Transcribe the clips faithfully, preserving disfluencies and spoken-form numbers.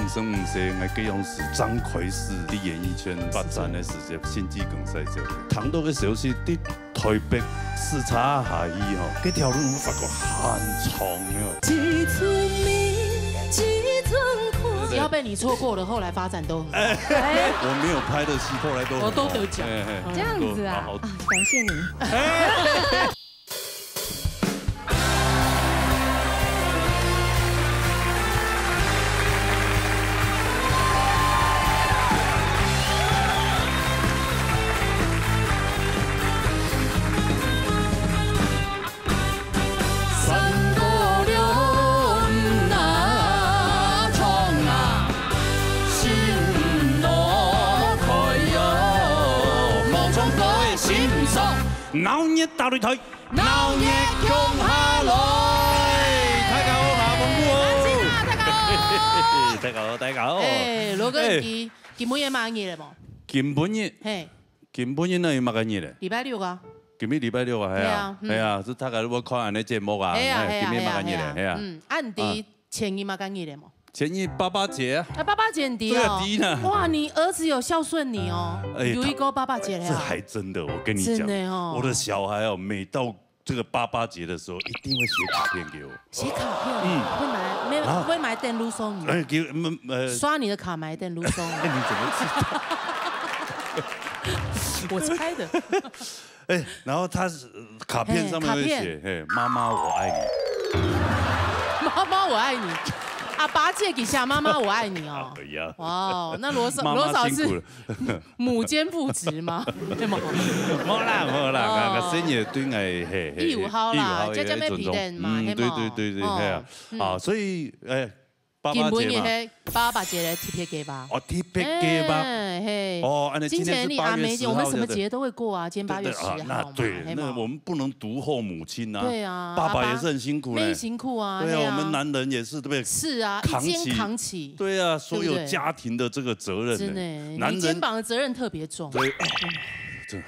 生毋係，𠊎該央時正開始在演藝圈發展个時節，心肌梗塞症。聽到个消息，在台北視察下去吼，該條路我發覺很長啊。只要被你錯過了，後來發展都很好。哎，我沒有拍的戲，後來都很好。我都得獎。哎，哎，这样子啊，好，好。啊，感谢你。闹热打擂台，闹热共下來。大家好，我係阿峰哥哦。阿金啊，大家好。大家好，大家好。哎，羅哥，哎。你今晡日滿月了無？今晡日？嘿。今晡日哪有麼个日咧？禮拜六啊。今日禮拜六啊，係啊，係啊，嗯。係啊，係大家都愛看恁呢節目啊，係啊，哎，係啊，今日滿月咧，係啊，係啊。係啊。嗯，啊，你知啊。前日滿月咧無？前日爸爸節啊。啊，爸爸節你知哦。這个知呢。哇，你兒子有孝順你哦，哎，有一個爸爸節了。這還真的，我跟你講，真的哦。我的小孩哦，每到這個爸爸節的時候，一定會寫卡片給我。寫卡片，嗯。會買，沒有，啊。會買電路送你。哎，給，嗯，呃。刷你的卡買電路送你。哎，你怎麼知道？我猜的。哎，然後他是，卡片上面會寫，嘿，卡片。嘿，媽媽我愛你。媽媽我愛你。阿爸節佢寫媽媽我愛你哦。哎呀。哇哦，那羅嫂，媽媽羅嫂是辛苦了。 母奸父職嗎？對嗎？無啦，無啦，哦。𠊎，𠊎細人對𠊎，嘿，嘿，有孝啦，嘿，有孝，姐姐妹皮蛋嘛，嘿，嘿，嘿嘛。對，對，對，對，哦。係啊。嗯。啊，所以，哎，爸爸節嘛。今晡日係爸爸節个特別計畫。哦，特別計畫。哎，嘿。哦，恁呢今天是八月十號，今年你阿妹，我們什麼節都會過啊，今天八月十號嘛，對，對，啊，那對，嘿嘛。那我們不能獨厚母親啊。對啊，爸爸也是很辛苦嘞。阿爸，妹辛苦啊，對啊，嘿啊。我們男人也是，對不對？是啊，扛起，一肩扛起。對啊，所有，對不對？家庭的這個責任呢。真的。 男人，你肩膀的責任特別重。對，哎，這，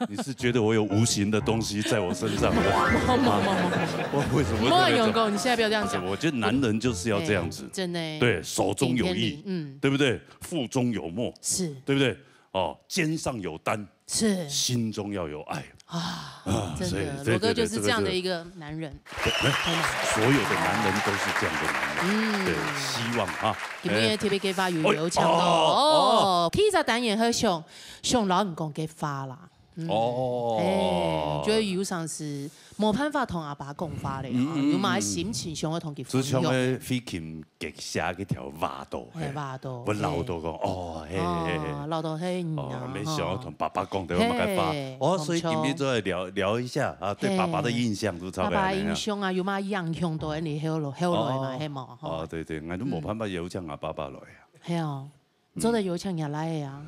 你是覺得我有無形的東西在我身上嗎？沒有，沒有，沒有，沒有。啊，我為什麼會特別重？沒有，你現在不要這樣講。我覺得男人就是要這樣子，哎，真的。對，手中有藝，頂天立，嗯。對不對？腹中有墨，是。對不對？哦，肩上有擔，是。心中要有愛。啊，啊，真的，所以，對，羅哥就是這樣的一個男人。對，對，對。對，哎，所有的男人都是這樣的男人。嗯。對，希望啊。今日个特別計畫有邀請到，哎，哦，哦。哦，第一隻單元係想，想摎你講个話啦。嗯。哦。哎，覺得有常時無辦法同阿爸講話咧，嗯，嗯，嗯。有麼个心情想要同佢分享？就像个飛禽 佢寫該條話到，嘿，嘿，話到，分老豆講，嘿。哦，嘿，嘿，嘿，嘿。哦，老豆，嘿，你啊，哦，沒想到同爸爸講的，吼。麼个話。嘿，哦，所以今日就來聊，無錯。聊一下啊，對爸爸的印象，嘿。就差不多恁樣。爸爸印象啊，有麼影響到你後來，後來嘛，哦，嘿無，吼。哦，對，對，𠊎都無辦法邀請𠊎爸爸來啊。嗯。嘿哦，嗯。做得邀請若倈仔啊。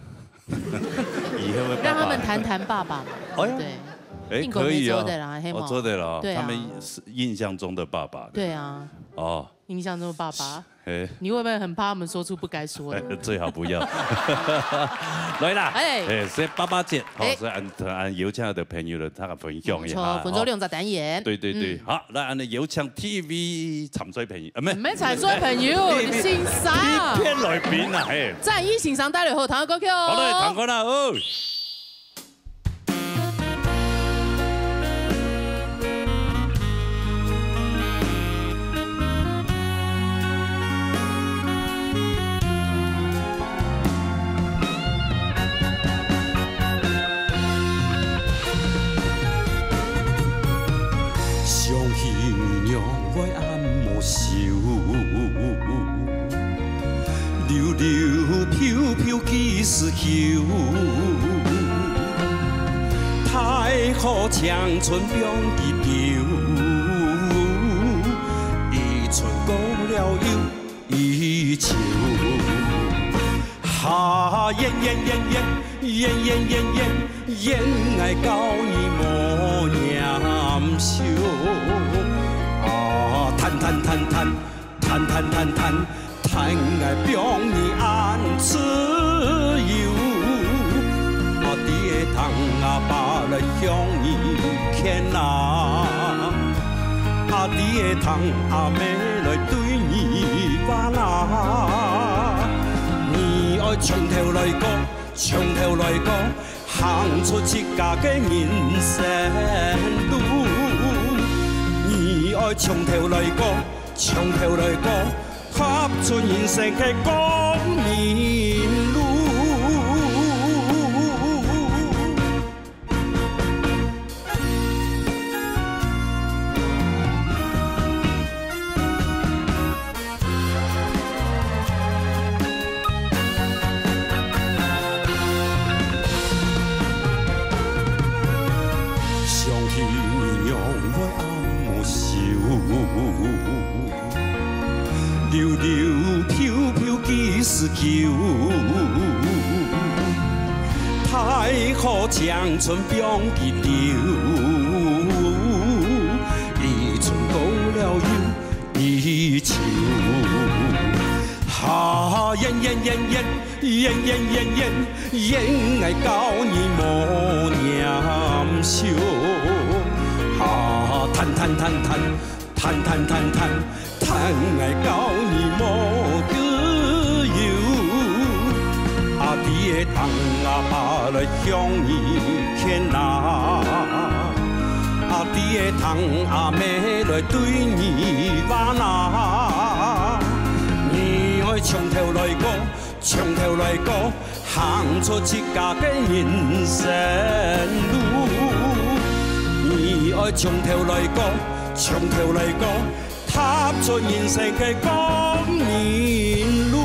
以後的爸爸。讓他們談談爸爸嘛，哎呀。對。哎，應該可以哦。做得啦，嘿無。哦，做得了哦，對啊。他們是印象中的爸爸，對。對啊。哦。 印象中的爸爸，嘿。你會不會很怕他們說出不該說的？最好不要。來啦，哎。哎，係爸爸節，吼，哎。所以恁，恁邀請个朋友呢，大家分享一下，無錯，分做兩隻單元。吼。對，對，對，嗯。好，來，恁呢邀請T V參賽朋友，啊，毋係。毋係參賽朋友，你先生啊。T V來賓啊，嘿。在一欣賞帶來好聽个歌曲哦。好，來，聽歌啦，哦。 想起娘哀暗無愁，溜溜飄飄幾時休？待好青春放佢丟，一春過了又一秋。啊，怨怨怨怨，怨怨怨怨，怨𠊎教你無念書。啊，嘆嘆嘆嘆， 嘆嘆嘆嘆，嘆𠊎放你恁自由。啊，在下聽阿爸來向你勸啊，啊，在下聽阿姆來對你話啦。你愛從頭來過，從頭來過，行出自家个人生路。你愛從頭來過，從頭來過，踏出人生个光明路。 想起你娘會暗無愁，溜溜飄飄幾時久？大河江春放佢流，一春過了又 一秋。哈，怨怨怨怨，怨怨怨怨，怨𠊎教你無念書。哈，嘆嘆嘆嘆，嘆嘆嘆嘆，嘆𠊎教你無自由。阿弟个聽阿爸來向你勸啊。 阿弟个聽阿姆來對你話啦。你愛從頭來過，從頭來過，行出自家个人生路。你愛從頭來過，從頭來過， 踏出人生个光明路。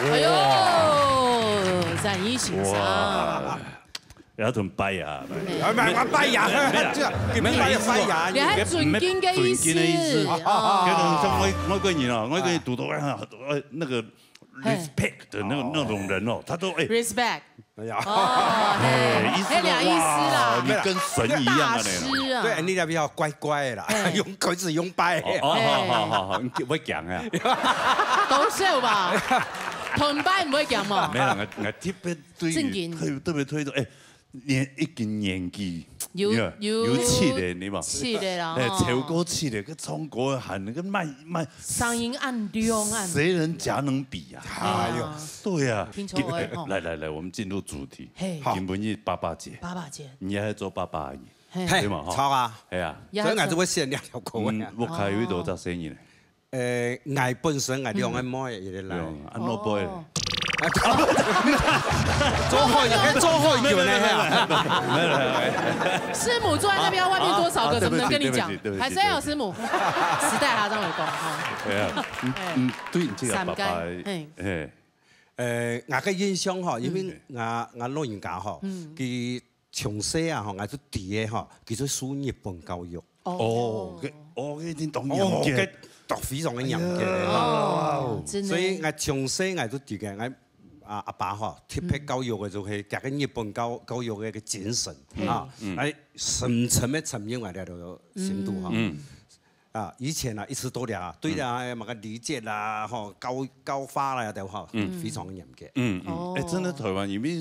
哎喲，讚一欣賞。哇！ 要怎麼拜呀？啊，拜拜拜呀，這樣，你拜拜呀，你還尊敬个意思，尊敬的意思。哦可能像外外國人哦，外國人讀到啊，呃，那個嘿 respect 的那個那種人哦，他都哎， respect，哎呀，哦，嘿，意思那兩意思啦哇，你跟神一樣啊，大師啊，對，你那邊要乖乖啦，用開始用拜，哎哦，好好好好，你會講啊，都是吧？同班不會講嘛？沒有，我我特別對正經特特別推崇，哎，年一斤年紀，有你看有有氣的，你嘛，是的啦，哎，吼超過氣的，跟唱歌喊，跟賣賣，聲音暗中暗，誰人家能比呀？哎呦，對呀，聽出來哦來來來，我們進入主題。嘿，今晡日爸爸節，爸爸節，你還做爸爸呢？嘿，對嘛？哈，好啊，哎呀，呀所以𠊎就會選兩條歌嗯啊。，屋下有幾多隻細人呢？呃，𠊎本身𠊎兩個妹一個來，對啊，安老伯，哦做好，做好久了哈。師母坐在那邊，外面多少個，啊怎麼能跟你講對不起對不起對不？起還是要有師母，時代還這樣有講哈。哎呀，嗯嗯，對你這個爸爸，三個嘿哎，呃，𠊎个印象吼，因為𠊎𠊎老人家吼，佢從細啊吼，𠊎就知个吼，佢就受日本教育。哦，該哦，該一定當哦，嚴格該，讀非常个嚴格个吼。哦，真的，所以𠊎從細𠊎就知个，𠊎啊阿爸吼，特別教育个就係佢个日本教教育个个精神啊，來深深个深入𠊎个心肚吼。嗯，啊，以前啊，一直到了啊，對了啊，麼个禮節啦，吼，教教化啦，都好，非常嚴格。嗯哦嗯，哎，真的台灣因為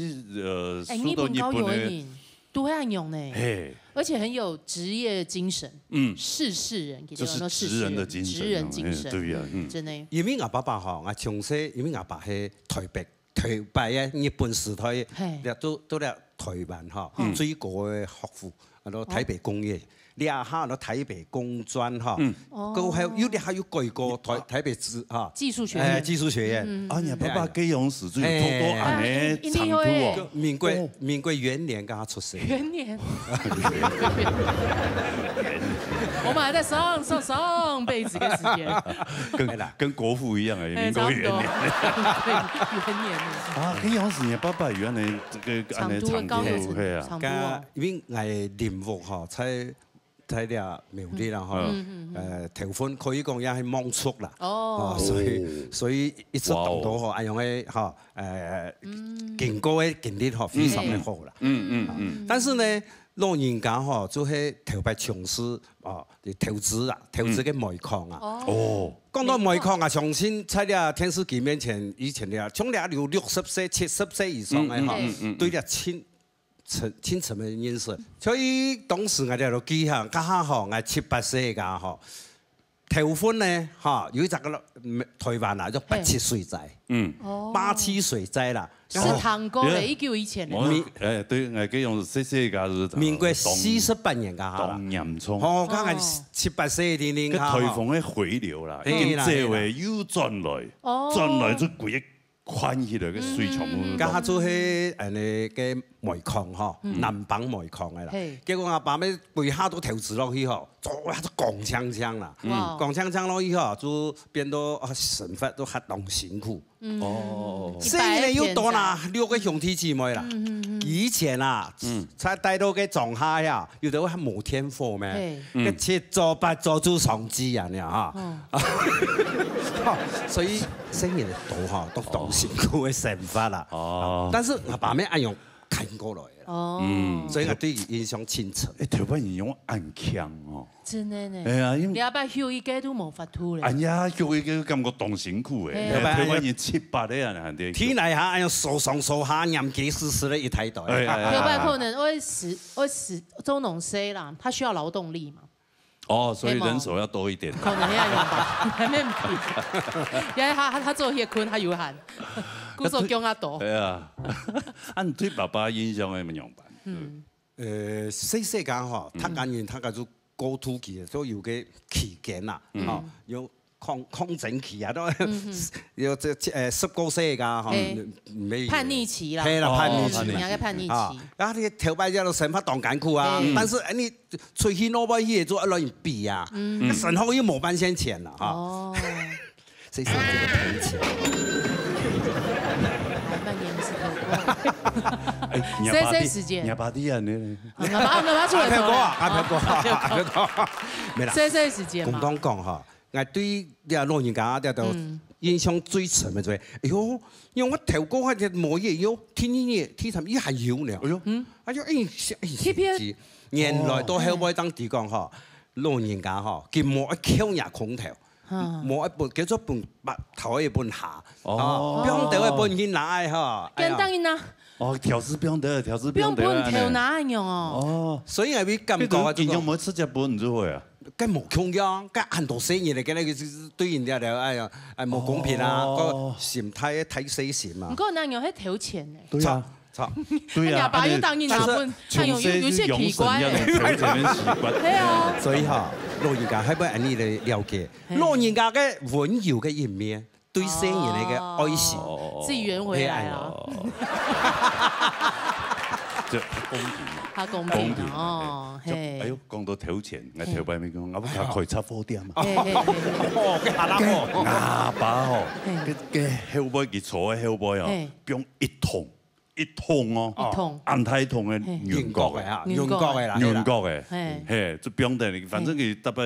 呃，哎，受到日本高友日本的，人都會恁樣呢，嘿，而且很有職業精神，嗯，識字人，就是職人的精神啊，職人精神，哎對呀，嗯，真的，因為𠊎爸爸吼，𠊎從細，因為𠊎爸係台北，台北个日本時代，嘿也都都在台灣吼，最高个學府，啊，到台北工業，這下到台北工專吼，過後又這下又改過台台北資哈，技術學哎，院，技術學院。啊，你爸爸該樣時就有做到恁呢哎長度哦，民國民國元年剛剛出生。元年，我們還在上上上輩子的時間，跟跟國父一樣哎，哎，民國差不多，元年。對，元年的。啊，該樣時你爸爸原來這個恁呢長度的高有長度，嘿啊，長度哦，該因為𠊎林屋吼，在在這苗栗啦吼，呃，頭份可以講也係望族啦，哦哦，所以所以一直當到吼，哎用个吼，呃，經過个經歷吼，非常个好啦。嗯嗯嗯，但是呢，老人家吼，就係頭擺從事哦，投資啊，投資个煤礦啊。哦，講到煤礦啊，相信在這電視機面前，以前這，像這有六十歲、七十歲以上个吼，嗯，嗯，嗯，嗯。對這盡深、盡深个認識。所以當時𠊎兜都記下，該下吼，𠊎七八歲个吼，頭份呢，吼，有一隻个，嗯，台灣啊，叫八七水災，嗯，哦，八七水災啦。 食糖果个，一九以前个。我，哎，對，哎，這種細細个是民國四十八年个哈啦。當嚴重。哦，剛剛七八歲零零哈，該颱風个回流啦，已經走了，又轉來，哦，轉來就歸個寬起來个水全部都。該下就係恁呢个煤礦吼，南方煤礦个啦。結果𠊎爸乜歸下都投資落去吼，做下就光炯炯啦，光炯炯落去吼，就變到啊生活都還當辛苦。 哦，細人仔又多啦，六個兄弟姊妹啦。以前啊，在大陸个莊下呀，有兜還無電火咩？該七早八早就上街恁樣哈。所以細人仔多哈，都當辛苦个生活啦。哦，但是𠊎爸乜恁樣看過來个啦。哦，所以𠊎對佢印象盡深。哎，頭擺人用恁強哦。 真个呢。哎呀，因為你阿爸休一個都無法度咧。哎呀，休一個感覺當辛苦誒，哎呀，頭擺人七八个啊，還得。天底下還有手上手下黏結實實个一大堆。哎，哎，哎，頭擺可能會死，會死，做農事啦，他需要勞動力嘛。哦，所以人手要多一點。可能要有吧，還沒比。因為他，他，他做一些坤，他有喊，故所叫他多。對啊，啊，你對爸爸印象會怎樣辦？嗯。 呃，細細个吼，客家人大家就過渡期，就有個期間啦，吼，有抗抗爭期啊，都有這呃十過歲个吼，沒叛逆期啦，係啦，叛逆期，哦，人家个叛逆期。啊，啊，你頭擺就生活當艱苦啊，但是哎，你出去外背去做亂比啊，生活又無半仙錢了哈。哦， 所以說這個賠錢。還半年是頭過。哎，你阿爸細細時間。你阿爸弟啊，你，啊，𠊎爸，𠊎爸出來頭。阿飄哥啊，阿飄哥啊，阿飄哥。沒啦。細細時間嘛。公道講哈，𠊎對這老人家這都印象最深个就係，哎喲，因為𠊎頭過下隻無也有，第二日、第三日還有呢。哎喲，嗯，哎喲，哎，哎，特別，原來到後尾當地講哈，老人家哈，佢無愛扣若空頭。 無一分，叫做分北頭一分下，哦，放頭一分去拿个吼。簡單一拿。哦，條子放頭，條子放頭，不用分頭拿个樣哦。哦，所以𠊎會感覺啊，這種。你有沒有吃這分就會啊？該無共樣，該恁多細人仔，該那個就是對人家來，哎呀，哎，無公平啊，哦，個心態太細心啊。毋過那樣會偷錢呢。對啊。 操，對啊，阿爸又當然拿分，但是他有有有些奇怪。對啊。所以哈，老人家還不恁樣來了解，老人家个溫柔个一面，對細人个愛心，自己圓回來啊。這公平嘛，他公平哦，公平嘛，嘿。哎喲，講到偷錢，𠊎頭擺沒講，𠊎不是開雜貨店嘛，嘿嘿嘿，哦，該還好。阿爸哦，該該後背佢坐个後背哦，放一桶。 一桶哦，一桶，恁大桶个銀角个，銀角个啊，銀角个啦，銀角个，嘿，就放在那，反正佢大概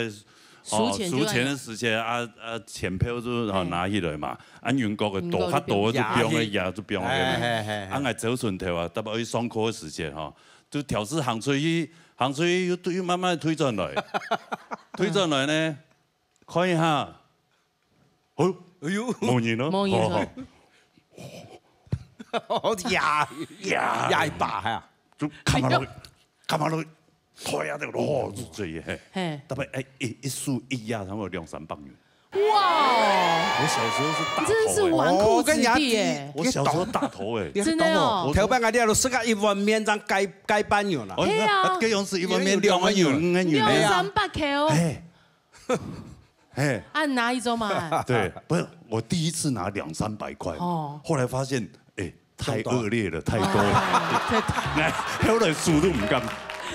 哦，贖錢个時間啊，啊，錢票就哦拿起來嘛，啊，銀角个多較多就放个呀，就放个，啊，𠊎走順頭啊，大概去上課个時間哈，就條子行出去，行出去又又慢慢退轉來，退轉來呢，看一下。 好，哎喲，無人咯，無人咯，呀呀呀一把哈，就卡馬落，卡馬落，推啊，這個哦，就這樣嘿，嘿，大概哎一一數一壓，差不多兩三百元。哇，我小時候是大頭哎，你真的是紈絝子弟耶，我小時候大頭哎，真的哦，頭擺𠊎兜都食个一碗麵正該該半元啦，哦，嘿啊，該樣是一碗麵兩個銀，兩個銀，兩三百塊哦，哎。 嘿，啊，拿一周嘛，對，不是，我第一次拿兩三百塊，哦，後來發現，哎，太惡劣了，太多了，哎，後來數都毋敢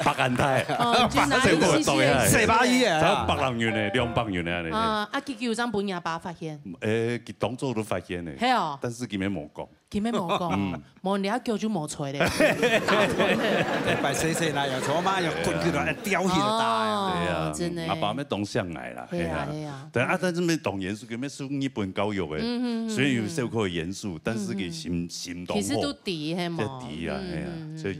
百恁大，哦，就拿一些，十八億啊，才百零元呢，兩百元呢，啊，啊，結果有張本人爸發現，哎，佢當做都發現呢，係哦，但是佢無講。 佢乜無講，無你阿舅就無吹咧。擺細細啦，有時候嘛，有困起來，吊起來打呀。哦，對啊，真的。阿爸乜當相愛啦，係啊，係啊，係啊。對啊，但是乜當嚴肅，佢乜受日本教育个，雖然有受過嚴肅，但是佢心心當好。其實都知，係無？這知啊，係啊，所以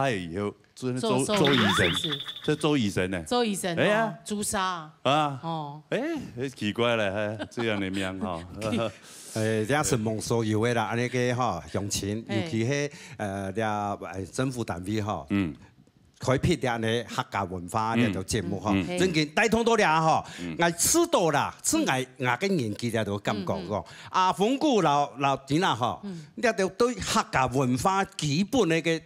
開了以後，做，做，做，做醫生，是不是？做醫生呢。做醫生，哎呀。哦，注射啊。啊。哦。哎，奇怪了，嘿，這樣的命哈。誒，這承蒙所有的啦，恁呢个吼，鄉親，嘿。尤其係，呃，這，呃，政府單位吼，嗯。開闢這樣的客家文化這條節目吼，嗯，嗯。真正帶動到這吼，嗯。𠊎知道啦，係𠊎，𠊎个年紀這都感覺講，嗯，嗯。阿峰哥摎，摎Tina吼，嗯。這都對客家文化基本的个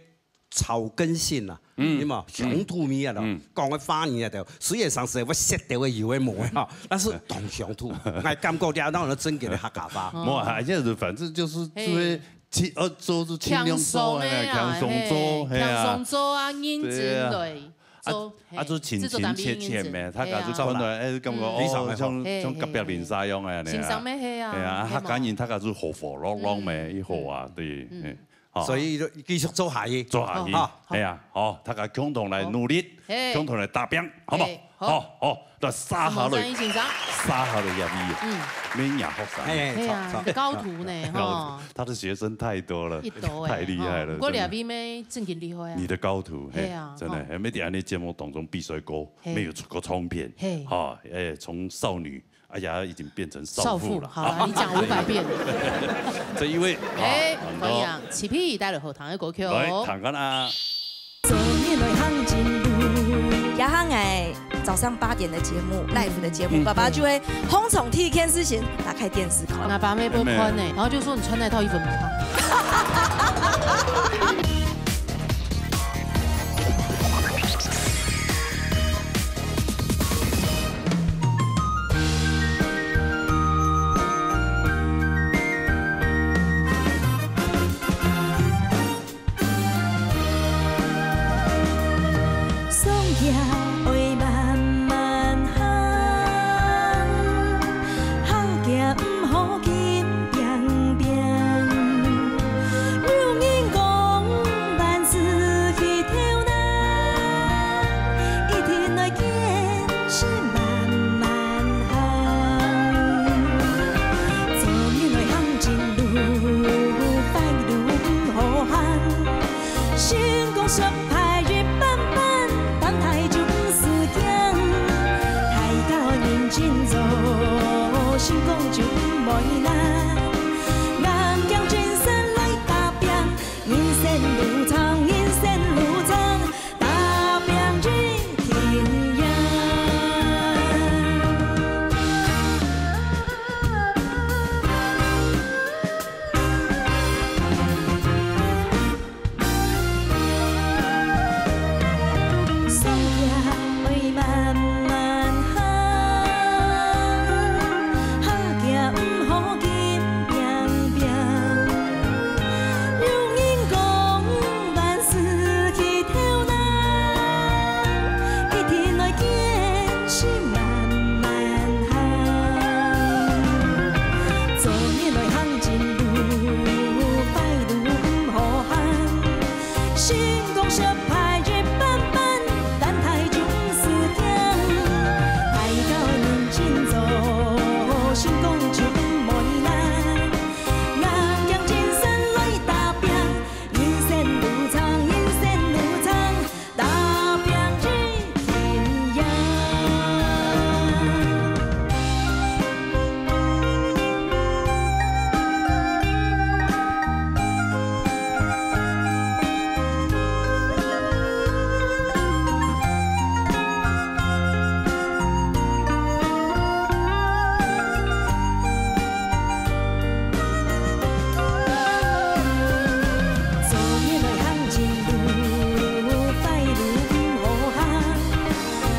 草根性啊，嗯。你嘛，鄉土味啊咯，嗯。講个話語啊，都雖然上次會舌頭會有个無个哈，但是當鄉土，𠊎感覺這當然真正个客家話。無啊，就是反正就是，嘿。就係盡，呃，做，做盡量做啊，輕鬆的啊，輕鬆做，嘿，嘿啊。輕鬆做啊，認真來做，對啊。啊，嘿，啊，就親親切切咩，製作單位認真，大家就看到，嘿啊。哎，感覺，嗯。哦，非常的好。像，嘿，像隔壁鄰舍樣个恁呢啊。嘿，嘿，嘿。先生咩，嘿啊，嘿啊，嘿嘛。客家人大家就和和樂樂咩，嗯。一伙啊，嗯。對，嗯。嘿。 好。所以就繼續做下去。做下去。好，好。哎呀，好，大家共同來努力，好。嘿。共同來打拚，好不好？嘿，好。好，好，那沙哈瑞，沙哈瑞亞米，嗯。免雅好山。哎，嘿啊，好，好。你的高徒呢，高徒，吼。他的學生太多了，一多哎，太厲害了，吼，不過真的。亞米咩正經厲害啊。你的高徒，嘿，嘿啊，真的，吼。還沒在恁呢節目當中比賽過，嘿。沒有出過唱片，嘿。哈，哎，從少女 哎呀，已經變成少婦了。少婦，好了，你講五百遍。這一位，哎，啊，歡迎啊，七P帶來好聽的歌曲哦。來，聽看啊。也很哎，早上八點的節目，live的節目，嗯，爸爸就會紅從第一件事情打開電視看。阿爸沒不看呢，然後就說你穿那套衣服很好看。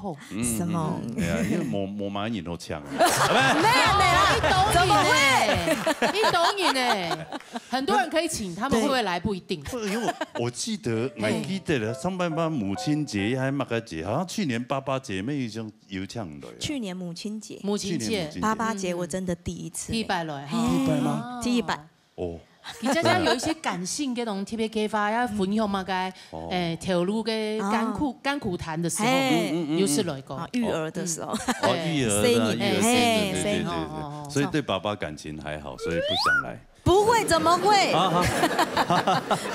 好。什么？哎呀，因為無，無麼人好請啊。沒有，沒有，一斗人呢，一斗人呢，很多人可以請，他們會不會來不一定。不是，因為我記得，我記得了，上班班母親節還麼个節，好像去年爸爸節，沒有，有請的耶。去年母親節，母親節，去年母親節。爸爸節我真的第一次。第一擺來哈。第一擺嗎？第一擺。 哦。佢常常有一些感性个東西，特別激發，要分享麼个，哦。誒，頭路个甘苦，哦。甘苦談的時候，嘿。嗯，嗯，嗯，有時來過。啊，育兒的時候。哦，育兒的，對，育兒，嘿，對，對，對，對，對，對。哦，哦，哦，所以對爸爸感情還好，所以不想來。不會，怎麼會？啊，好。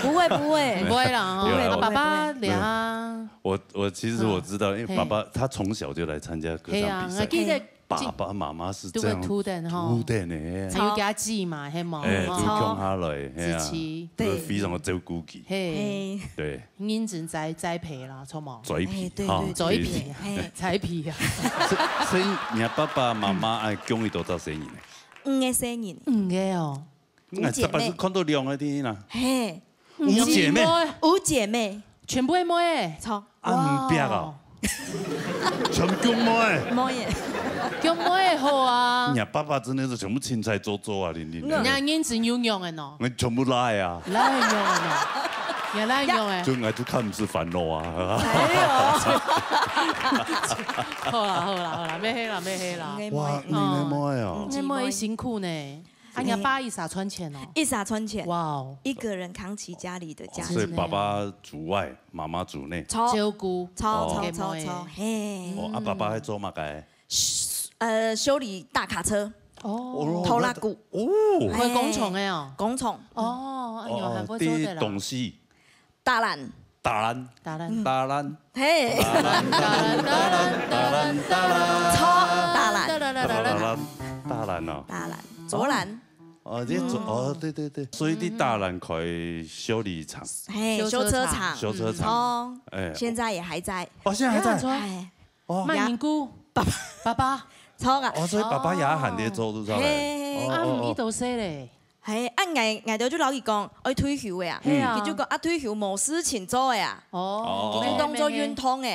不會，不會。不會啦，哦，有啦，那爸爸我，聊啊。我，我其實我知道，因為爸爸他從小就來參加歌唱比賽。嘿啊，我記得 爸爸媽媽是這樣都會突然吼。突然的，還有給他寄嘛，係無？哎，吼。就降下來，係啊，支持。就非常的照顧佢。嘿。嘿。對。認真栽，栽培啦，著無？栽培，哎，對，哈，對，對，栽培，嘿。栽培啊。所以，所以你爸爸媽媽愛供佢多少細人呢？五個細人。五個哦。五姐妹。哎，這擺是看到兩個天啦。嘿。五姐妹。五姐妹。全部係妹仔。著。 啊，毋逼哦。哇。全部降妹仔。妹仔。降妹仔好啊。你爸爸真的是全部凊彩做做啊，玲玲。人家認真有用的喏。𠊎全部倈仔啊。倈仔用的喏。也倈仔用的。就𠊎就看毋識煩惱啊。哎喲。好啦，好啦，好啦，免該啦，免該啦。哇，你个妹哦。嗯。你妹辛苦呢。 啊，你爸一儕賺錢哦？一儕賺錢。哇哦。一個人扛起家裡的家務。所以爸爸主外，媽媽主內。著。照顧。著，哦。著，著，著，嘿。哦，啊，爸爸還做麼个？呃，修理大卡車。哦。拖拉庫。哦。開工廠的哦。工廠。哦，啊，你有還會做得啦。哦，這東西。 打爛。打爛。打爛。打爛。嘿。打爛，打爛，打爛，打爛，打爛。著，打爛。打爛，打爛，打爛哦。打爛，左爛。哦，這左，哦，對，對，對，所以你打爛開修理廠。嘿，修車廠。修車廠。哦，哎，現在也還在。哦，現在還在。哎。哦。賣人姑。爸爸。爸爸。著啊。哦，所以爸爸也還在做，是不是？嘿。哦，啊，哦，哦。你都說咧。 嘿，啊，𠊎，𠊎兜就摎佢講，愛退休个啊。係啊。佢就講，啊，退休無事情做个啊。哦。佢就當做運動个。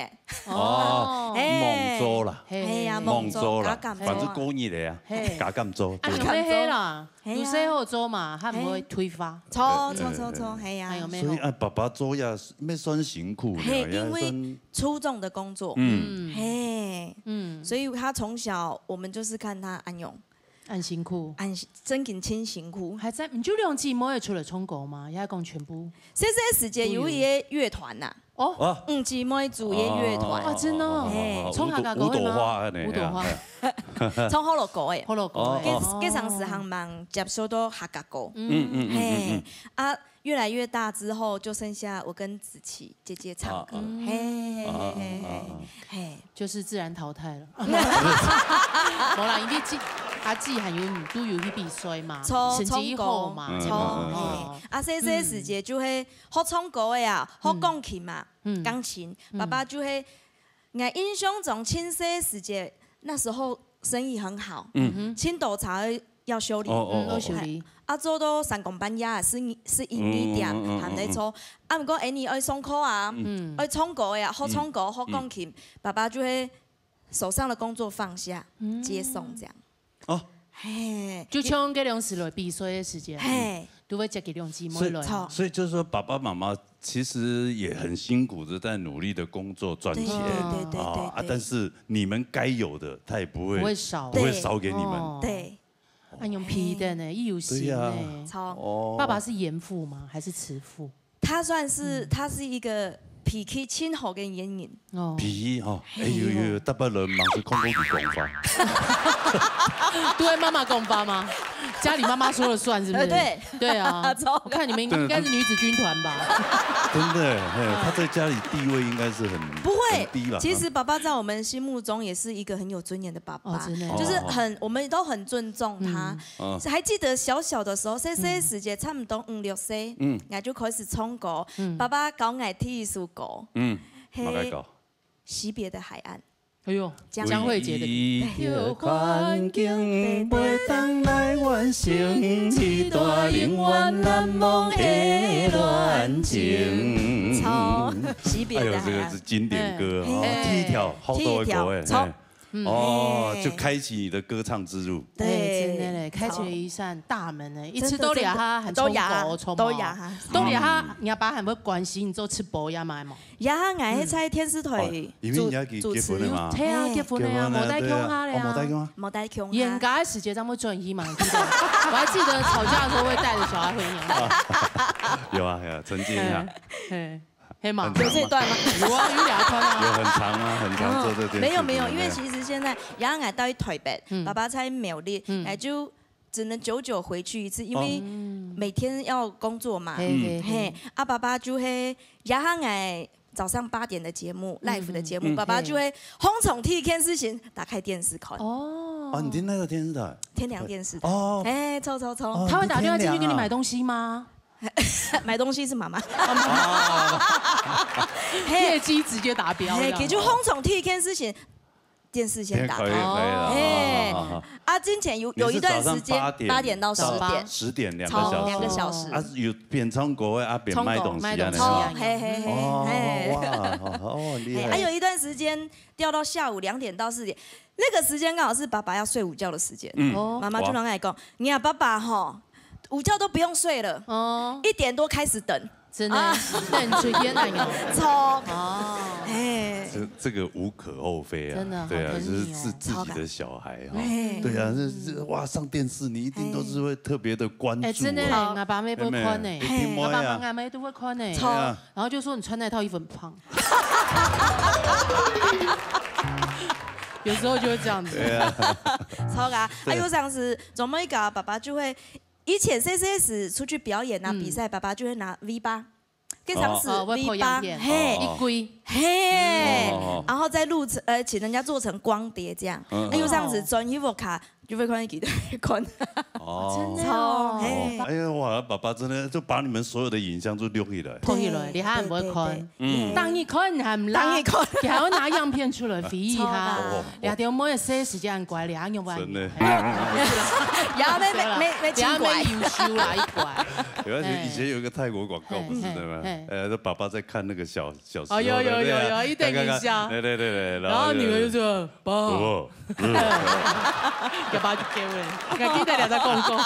哦，嘿。罔做啦。嘿。係啊，罔做，罔做啦，加減做啊。反正過日个啊，嘿。加減做，啊，對。有咩係啦，係啊。有事好做嘛，還毋會退化。著，著，著，著，係啊。還有咩好？所以啊，爸爸做也，也算辛苦了，嘿，也算。因為粗重的工作。嗯。嘿。嗯。所以他從小，我們就是看他恁樣。 恁辛苦。恁辛，真經盡辛苦。還在，你就兩姊妹出來唱歌嗎？也講全部？細細時節有一個樂團吶。哦。啊。五姊妹組一個樂團。哦，真的哦。嘿。唱客家歌的嗎？五朵花呢？五朵花。唱學老歌的。學老歌的。哦，哦。該，該當時還吂接觸到客家歌。嗯，嗯，嗯，嗯，嘿。嗯。啊， 越來越大之後，就剩下我跟子琪姐姐唱歌。啊，啊。嘿，嘿，啊，啊，嘿，嘿，啊，啊。嘿。就是自然淘汰了。無啦，因為姊，阿姊還有你，都有去比賽嘛，著，成績好嘛。著，嗯，嗯，嗯，嗯。哦。嘿。啊，細細時節就會學唱歌个啊，學鋼琴嘛，嗯。鋼琴。嗯。爸爸就會，𠊎印象中，盡細時節，那時候生意很好，嗯。盡多車 要修理。哦，哦，哦，哦。要修理。啊，做到三更半夜，十一，十一二點，嗯，嗯，嗯，嗯，還在做。嗯。啊，毋過𠊎俚愛上課啊，嗯。愛唱歌个啊，學唱歌，嗯。學鋼琴，嗯。爸爸就會手上的工作放下，嗯。接送這樣。哦。嘿。就像該兩時來比賽个時間，嘿。都會接佢兩姊妹來嘛。所以，所以就是說，爸爸媽媽其实也很辛苦的在努力的工作赚钱。对对对对对啊，但是你们该有的，他也不会不会少不会少给你们。哦对，哎呦，皮的呢，又有心对呀呢。超。哦，爸爸是严父吗？还是慈父？他算是他是一个脾气真好个演员，哦，皮哈，哎呦呦呦，大半人忙是空空你讲话，都会妈妈讲话吗？家里妈妈说了算，是不是？呃对对啊，超我看你们应该是女子军团吧？真的，嘿，他在家里地位应该是很不会很低吧？其实爸爸在我们心目中也是一个很有尊严的爸爸，哦真的就是很我们都很尊重他。嗯还记得小小的时候，细细个时节，差不多五六岁，嗯，我就开始唱歌。爸爸教我第一首歌，嗯，嘿马来搞，惜别的海岸，哎呦，江江蕙姐的一夜环境袂当来完成，一段永远难忘的恋情。超惜别的海岸哎呦，这个是。经典歌哦，哎第一条好多个国哎，第一条嘿哦哎，就开启你的歌唱之路。哎，对，真的嘞，开启了一扇大门呢，一直都聊他很都牙冲口冲都牙哈。都聊他，你爸爸很会关心你做直播呀嘛嘛。呀，我还在电视台哦因为你要给主主持结婚了吗对啊，结婚了呀，结婚了无带对啊共下了呀。哦，无带共下。没带共下演歌的时节，咱们转移嘛，对不对？我还记得吵架的时候会带着小孩回娘家。有啊，有啊，曾经啊，嘿，嘿嘛，很有这一段吗？有啊，有聊天有啊。很长啊，很长做这件事情。没有没有，因为对其实现在杨乃到台北，嗯爸爸在苗栗，嗯哎，就只能久久回去一次，因为嗯每天要工作嘛。嘿嘿嘿嘿，啊，爸爸就会，然后哎，早上八点的节目，live 的节目，嗯爸爸就会红虫第一件事情打开电视看，哦啊，你听那个电视台天良电视台。哦，哎，抽抽抽，哦他会打电话进去给你天良啊买东西吗？买东西是妈妈。业绩直接达标。嘿，这样其实红虫第一件事情，电视先打开。可以可以了。嘿好好好啊，之前有有一段时间你是早上八点八点到十点，十点两个超小时，两个小时。啊，有边唱歌啊边卖东西啊，卖东西那种啊嘿嘿嘿哦，嘿。哇，哦，哦，厉哎，害。还有一段时间调到下午两点到四点，那个时间刚好是爸爸要睡午觉的时间。嗯哦妈妈就跟我讲，你啊，爸爸吼，午觉都不用睡了，哦，一点多开始等。真的啊，那你随便那个。超，哦，哎，这这个无可厚非啊，真的对啊，好疼你哦就是自自己的小孩哈，哎对啊，这这哇上电视，你一定都是会特别的关注哎，真的嘞，啊。我爸妈不会看呢，妹妹一定会啊我爸妈阿妈都会看呢。超对啊，然后就说你穿那套衣服很胖。有时候就会这样子。对啊，超啊！对还有像是做么个爸爸就会，以前 C C S 出去表演啊嗯比赛，爸爸就会拿 V 八，跟上次哦，会拍 V 八，影片，嘿一规。嘿哦，然后再录成呃，请人家做成光碟这样，嗯哎，又这样子转衣服卡，就会看一个看，哦真的超哦。嘿哎呀，哇，爸爸真的就把你们所有的影像都留起来。拍起来，你还不会看对。嗯对当你看你还不拉，当你看你还要拿样片出来飞一下超啊，两条妹的时间很乖，两样不真的然后没没没没两样轻拐，没优秀啦，一拐。有啊，以前有一个泰国广告，嘿不是的吗嘿嘿？呃，这爸爸在看那个小小时候哦有有的对啊有有一点刚刚印象对对对对，然后女儿就说：“爸，哦，要不要去给我？你看记得两个公公。”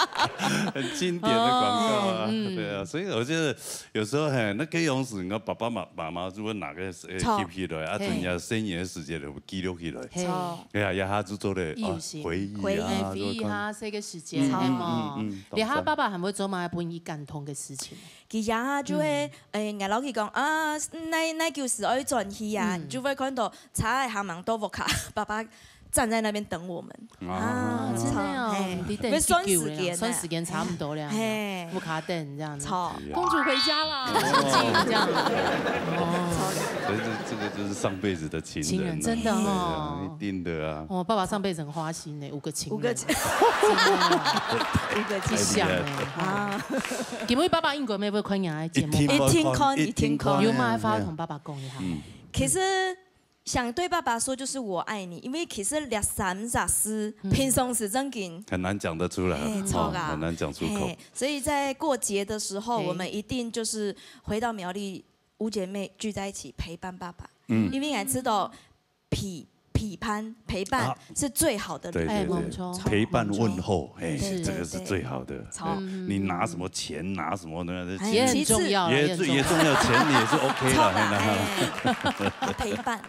很经典的广告啊哦，嗯对啊，所以我觉得有时候嘿，那个用时，你看爸爸妈妈妈如果拿个呃错 keep 起来啊，嘿人家生年的时间都记录起来。嘿，超。哎呀，呀，他就做的啊有心回忆回啊，忆就看啊，这个时间，嗯嘿嘛嗯嗯。然后爸爸还会做嘛，不你感动的事情。其实啊，就会，诶，我老实讲啊，那那就是爱转去啊，嗯就会看到茶海行忙都不卡，爸爸站在那边等我们。啊啊，真的哦嘿，你等会算几久了呀？时间呢算时间差不多了呀。嘿不卡等这样子。超公主回家啦，这样。哦，所以这这个就是上辈子的情情人人啊，真的哦对啊，一定的啊。哦，爸爸上辈子很花心呢，五个情人，五个真的哦五个一想哎。啊，因为爸爸英国妹不会看你的节目一，听一听看一一听看有吗？还发同爸爸讲一下。嗯，其实想对爸爸说，就是我爱你，因为其实两三十字，平常时正经，很难讲得出来，嘿，超啦，很难讲出口嘿。，所以在过节的时候，嘿我们一定就是回到苗栗，五姐妹聚在一起陪伴爸爸，嗯因为俺知道皮陪伴，陪伴啊，是最好的禮物。对对对，哎，没错。陪伴问候，哎，是。这个是最好的。对，对。好。嗯。你拿什么钱，拿什么东西，哎，也很重要啦，也也也也很重要。重要，钱也是OK啦，好啦，嘿啦。哎，陪伴，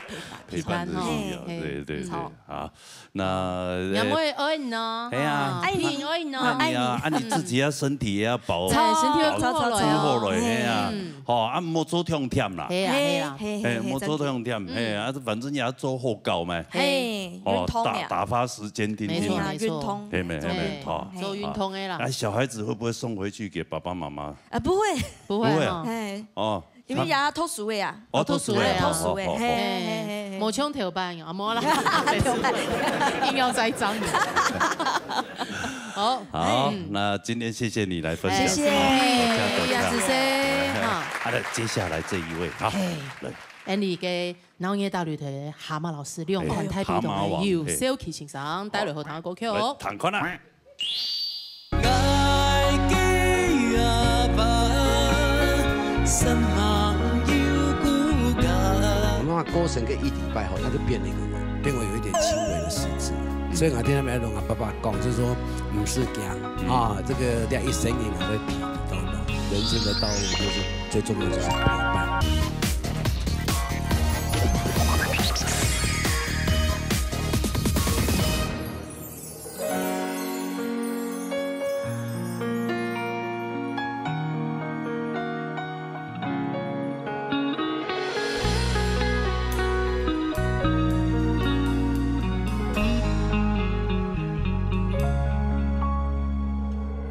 陪伴。陪伴是重要，陪伴哦，对对对，嘿，嗯。好。啊，那，娘会爱你哦，哎呀。啊，爱你，爱你哦。爱你啊，啊，你自己要身体也要保，对，身体要保，顾好了哦。顾好了，嘿啊。嗯。 吼，啊，莫做忒忝啦。嘿啊，嘿啊。嘿，嘿，嘿，嘿，莫做忒忝，真的。嘿，啊，反正也要做好搞嘛。嘿，哦，运动呀。打，打发时间，听听。没错，没错。嘿，没，嘿，没，嘿，吼。做运动的啦。啊，小孩子会不会送回去给爸爸妈妈？啊，不会。不会哈。不会啊。哎。哦。因为也要读书的啊。哦，读书的啊。读书的，哦，哦，哦。嘿，嘿，嘿，嘿。没抢头班啊，没啦。硬要栽赃。好。好，嗯。那今天谢谢你来分享。谢谢。好，多谢，多谢。哎呀，子谢，哈。啊，那接下来这一位，好，嘿。来。俺个闹热大旅的蛤蟆老师，两款代表团的，哎，蛤蟆王，有小琪先生带来好听的歌曲哦。来，听看啊。 我媽媽過身个一禮拜後，她就變了一個人，變為有一點輕微的失智。所以𠊎聽𠊎阿爸爸講，就是說，毋使驚啊，這個這一生人還會陪你到老。人生的道路就是最重要就是陪伴。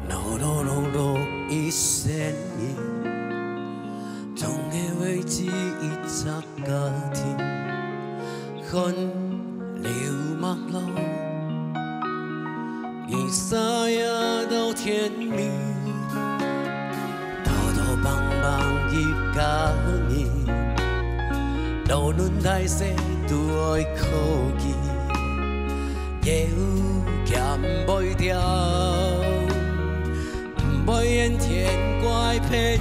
勞勞碌碌一生人，總係為只一隻 家庭，汗流脈落，日曬也到天明，偷偷幫幫一家人，勞碌大細都愛靠佢，也有減袂掉。 毋會怨天怪別人。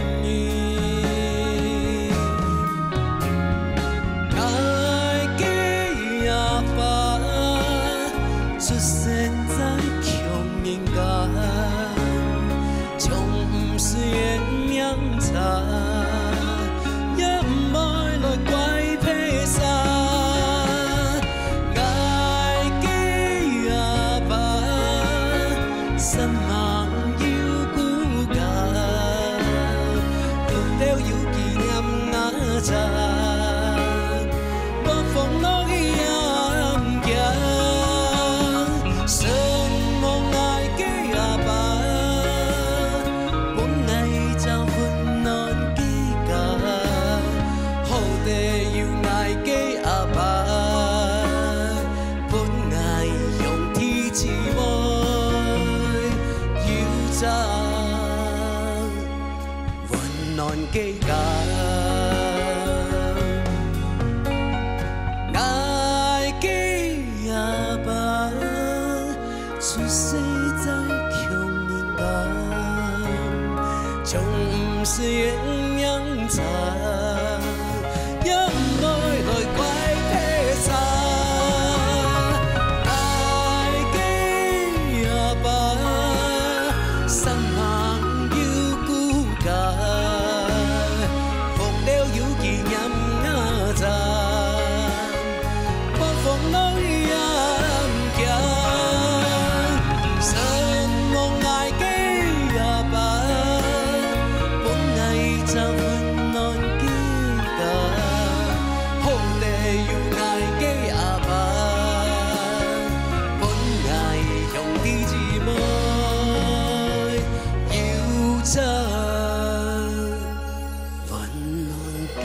𠊎个阿爸出生在窮人家，從毋識用名冊，也毋會來怪別儕。𠊎个阿爸 煞猛又孤家，福了又紀念𠊎儕，無風落雨也毋驚。承蒙𠊎个阿爸，分𠊎一隻溫暖个家，好得有𠊎个阿爸。 分𠊎兄弟姊妹有隻溫暖个家。𠊎个阿爸出世在窮人家，從毋識用名冊， 也毋會來怪別儕。𠊎个阿爸，煞猛又孤家，福了又紀念𠊎儕。 無風落雨也毋驚，承蒙𠊎个阿爸，分𠊎一隻溫暖个家，好得有𠊎个阿爸，分𠊎兄弟姊妹有隻溫暖个